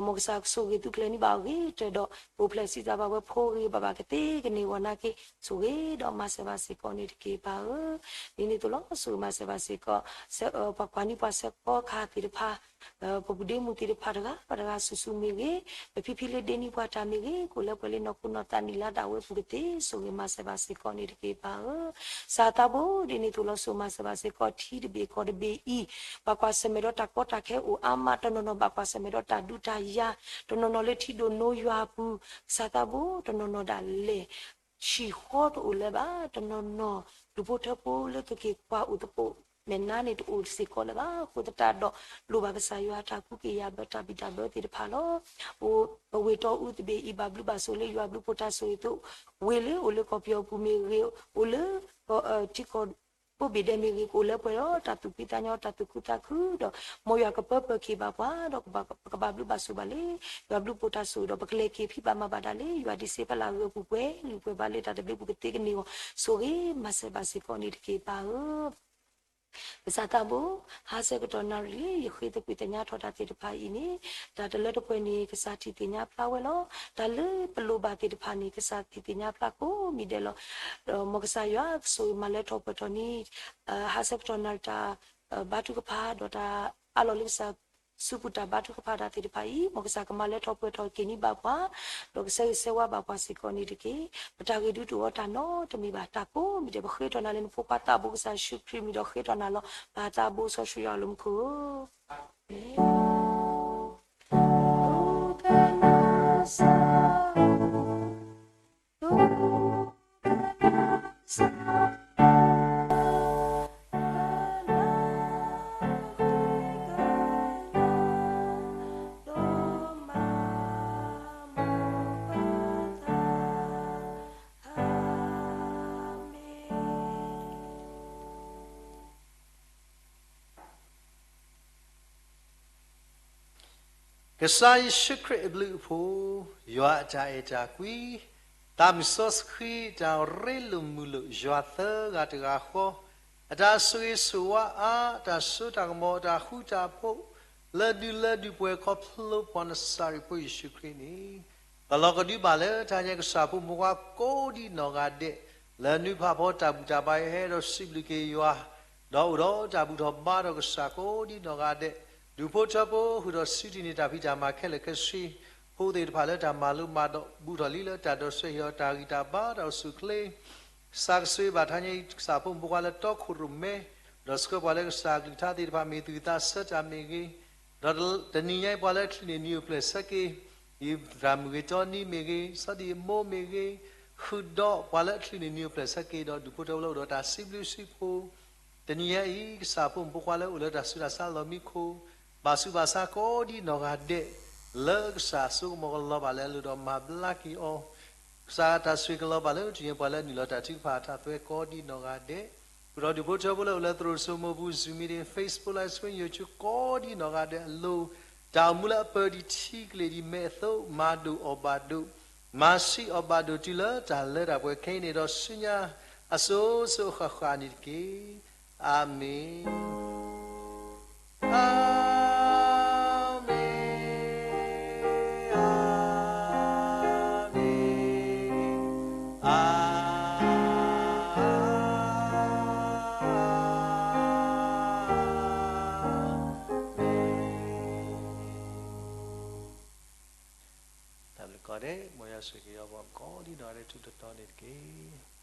မ်ကစၢ်ကဆိၣ်ဂ့ၤသုးကျဲၤန့ၢ်ဘၣ်အဂ့ၤကတၢၢ်ဒီး ကအိၣ်ဖျဲၣ်ဆံးစၢ်ဘၣ်ဝဲဖိဂ့ၤဘၣ်ဘၣ်ကသ့ကန့ၢ်အီၤနာ်က့ ဆိၣ်ဂ့ၤဒီးမၤစၢၤဘၣ်စ့ၢ်ကီးန့ၣ်တက့ၢ် ပၢ်ဧၢ. ဒ်န့ၣ်အသိးလီၤ. ဆိၣ်ဂ့ၤမၤစၢၤဘၣ်စ့ၢ်ကီး ပှၤကွၢ်နံၤပှၤဆၢကတီၢ်ခါသ့ၣ်တဖၣ် ပပူၤဒ့မုၣ်သ့ၣ်တဖၣ်တဂၤဘၣ်တဂၤစုာ်စုာ်မ့ၢ်ဂ့ၤ, ပဖံဖံလၢဒ့နံၤပှၤတၢ်မ့ၢ်ဂ့ၤ, ကအိၣ်လၢပှဲၤလၢနီၢ်ခိနီၢ်သးနံၣ်လါဒၣ်ဝဲပူၤကသ့ ဆိၣ်ဂ့ၤမၤစၢၤဘၣ်စ့ၢ်ကီးန့ၣ်တက့ၢ် ပၢ်ဧၢ. ကစၢ်သးဘိ ဒ်န့ၣ်အသိးလီၤ. ဆိၣ်ဂ့ၤမၤစၢၤဘၣ်စ့ၢ်ကီး ထံတဘ့ၣ်ကီၢ်တဘ့ၣ်အံၤ ဘၣ်ကွၢ်ဆၢၣ်မဲာ်ဒီးတၢ်ကီတၢ်ခဲအိၣ်အါမး, တနီၤနီၤဘၣ်ကွၢ်ဆၢၣ်မဲာ်ဒီးတၢ်ဒုးတၢ်ယၤ, တနီၤနီၤလၢထံဒိၣ်နိယွၤအပူၤ, ကစၢ်သးဘိ တနီၤနီၤဒၣ်လဲာ် ဆံၣ်ဃီတအိၣ်လၢၤဘၣ်, တနီၤနီၤ ဒူၣ်ဖိထၢဖိလၢသုးက့ၤကွၢ်အိၣ်သကိး မဲာ်နါန့ၣ်တအိၣ်စ့ၢ်ကီးလၢၤဘၣ်. အဃိသတးဒီး လိၣ်ဘၣ်ကစၢ်ယွၤတၢ်ကူက့ၤယၤဘၢ တၢ်ဘံၣ်တၢ်ဘၢသ့ၣ်တဖၣ်လီၤ. အိၣ်ပဝ့ၢ်တီအူသဘ့ၣ်အံၤ ဘၣ်ဘျုးဘၣ်ဆိၣ်လၢယွၤဘျုးဖှိၣ်တၢ်ဆိၣ်ဂ့ၤအသိး, ဝ့ၢ်လၢအိၣ်လၢကီၢ်ပယီၤပူၤမ့ၢ်ဂ့ၤ, အိၣ်လၢ ထံကီၢ် ကိးဘ့ၣ်ဒဲးမ့ၢ်ဂ့ၤ, ကအိၣ်လၢပှဲၤဒီးတၢ်သူၣ်ဖှံသးညီ တၢ်သူၣ်ခုသးခုဒီး မ်ယွၤကပၢပၢၤက့ၤဘၣ်ပှၤဒီး ပကဘၣ်ဘျုးဘၣ်ဆိၣ်ဘၣ်လၢ ယွၤဘျုးဖှိၣ်တၢ်ဆိၣ်ဂ့ၤဒီး ပကလဲၤက့ၤဖံးဘၣ်မၤဘၣ်ဒၣ်လၢ ယွၤဒံးစ့ပလၢ်ဂၢၢ်ပူၤ ပှဲၤလုၢ်ပှဲၤဘါလၢတၢ်သဘျ့ပူၤကသ့ကန့ၢ်အီၤ ဆိၣ်ဂ့ၤမၤစၢၤဘၣ်စ့ၢ်ကီးန့ၣ်တက့ၢ် ပၢ်ဧၢ. ကစၢ်သးဘိ, ဟါဆၢကတီၢ်နၣ်ရံၣ်လၢ ယဃ့သကွံာ်သ့ၣ်ညါထီၣ်တၢ်သ့ၣ်တဖၣ်အံၤန့ၣ်, တၢ်တလၢတပှဲၤန့ၣ် ကစၢ်ထံၣ်သ့ၣ်ညါဖျါဝဲလီၤ. တၢ်လၢပလိၣ်ဘၣ်သ့ၣ်တဖၣ်န့ၣ် ကစၢ်ထံၣ်သ့ၣ်ညါဖျါကိးမံၤဒဲးလီၤ. ဒီးမ်ကစၢ်ယွၤကဆိၣ်ဂ့ၤမၤလၢထီၣ်ပှဲၤထီၣ်န့ၢ် ဟါဆၢကတီၢ်နၣ်ရံၣ်တၢ်ဘါထုကဖၣ် ဒီးတၢ်အးလီၤလၢကစၢ်စုပူၤတၢ်ဘါထုကဖၣ်တၢ်သ့ၣ်တဖၣ်အံၤ, မ်ကစၢ်ကမၤလၢထီၣ်ပှဲၤထီၣ်က့ၤန့ၢ်ဘၣ်ပှၤ, ဒီးကဆၢဂ့ၤဆၢဝါဘၣ်ပှၤစ့ၢ်ကီးန့ၣ်တက့ၢ်. ပတၢ်ဂ့ၤဒုးတအိၣ်အီၤတၢ်နီတမံၤဘၣ်. တၢ်ကိးမံၤဒဲး ပဃ့ထီၣ်နၤလၢနဖိခွါသးဘိကစၢ်ယ့ၣ်ၡူးခရံာ်အမံၤဒီးဃ့ထီၣ်နၤလီၤ. ပၢ်သးဘိ စီဆှံယွၤလၢမူခိၣ်ဧၢ. ကစၢ်ယ့ၣ်ၡူးခရံာ်အဘျုးအဖှိၣ်, ယွၤအတၢ်အဲၣ်တၢ်ကွံ, သးမုၢ်စီဆှံတၢ်ရ့လိာ်မုာ်လိာ်ယွၤသၢဂၤတဂၤဃီ, အတၢ်ဆိၣ်ဂ့ၤဆိၣ်ဝါအါ, အတၢ်စိတၢ်ကမီၤ, အတၢ်ဃူတၢ်ဖိး, လၢဒုးလၢဒုးပှဲၤခီဖျိပှၤနစၤရ့းဖိယ့ၣ်ၡူးခရံာ်န့ၣ်, ပလီၢ်ကဒုဘၣ်လၢတၢ်ညါကစၢ်ဖိမုၣ်ဖိခွါကိးဒံနီၢ်ဂၤဒဲး, လၢနုၤဖးဖီတၢ်ဘူၣ်တၢ်ဘါအံၤ ဟဲဒီးစံးဘျုးက့ၤယွၤ, ဒီးအိၣ်ဒီးတၢ်ဘူၣ်ထီၣ်ဘါထီၣ်ကစၢ်ကိးဒံနီၢ်ဂၤဒဲး, ဒူၣ်ဖိထၢဖိဃုာ်ဒီးစံးတ့ၢ်န့ၢ်တၢ်ဖံးတၢ်မၤခဲလၢာ်ခဲဆ့, ဖိသ့ၣ်တဖၣ်လၢတၢ်မၤလိမၤဒိး ဘူးထီၣ်လံလၢတၢ်ဒိးစဲးဟ့ၣ်အီၤတၢ်ဂံၢ်တၢ်ဘါတၢ်အိၣ်ဆူၣ်အိၣ်ချ့, ကစၢ်ကဆိၣ်ဂ့ၤဘၣ်တၢ်ညါအံၤ ကစၢ်ဖိမုၣ်ဖိခွါလၢတီခိၣ်ရိၣ်မဲ, ဒီးဆှၢပှၤလၢကစၢ်အကလုၢ်ကထါသ့ၣ်တဖၣ် မ့ၢ်သူၣ်က့သးဆၢတၢ်မ့ၢ်ဂ့ၤ, ဒီးတနံၤညါအံၤပှၤလၢအချုးန့ၢ်နံၤအိၣ်ဖျဲၣ်ဆၢက့ၤ, ယတၢ်မုၢ်ဂ့ၤတီနံၤမ့ၢ်ဂ့ၤ, စီၤဒံၣ်အမိၢ်မ့ၢ်ဂ့ၤ, ဃုာ်ဒီးပှၤလၢအချုးန့ၢ်နံၤအိၣ်ဖျဲၣ်ဆၢက့ၤ ဒီးဒူၣ်ဖိထၢဖိလၢအိၣ်ဒီးတၢ်စံးဘျုးစံးဖှိၣ်, တနံၤညါအံၤ ကစၢ်ဖိမုၣ်ဖိခွါလၢအိၣ်လၢတၢ်ဆူးတၢ်ဆါလီၢ်မံခိၣ်, ဘၣ်ဆူးဘၣ်ဆါကိးဒံနီၢ်ဂၤဒဲး, လၢကစၢ်အစိကမီၤကလီၤဘၣ်လၢအလိၤဒီးမၤဘျါက့ၤအီၤ, ကစၢ်တၢ်ဆိၣ်ဂ့ၤကလီၤဘၣ်လၢတနံၤညါပှၤလၢအနုာ်လီၤတၢ်ထုကဖၣ်အတၢ်သွဲကိးဒံနီၢ်ဂၤဒဲး, ဃုာ်ဒီးဒူၣ်ဖိထၢဖိလၢအိၣ်လၢသရိာ်စိမိၢ်ပူၤ Zoom meeting, Facebook Live Stream, YouTube ကိးဒံနီၢ်ဂၤဒဲးအလိၤ, တၢ်အိၣ်မူလၢအပၢၤဒံးထံကလ့ၤဒံးမဲာ်အသိး မၤဒိၣ်အီၣ်ဘၣ်ဒိး, မၤဆံးအီၣ်ဘၣ်ဒိးတုၤလၢတၢ်လၢတၢ်ပှဲၤခဲအံၤန့ၣ်ဒီးဆူညါ အစိၤစိၤအဃၣ်ဃၣ်န့ၣ်တက့ၢ်. အၤမ့ၣ်, အၤမ့ၣ်, အၤမ့ၣ်, အၤမ့ၣ်. တၢ်ဘျုးကိးဂၤဒဲး, မ်ယွၤဆိၣ်ဂ့ၤက့ၤပှၤကိးဒံနီၢ်ဂၤဒဲး ထူးထူးတီၤတီၤန့ၣ်တက့ၢ်.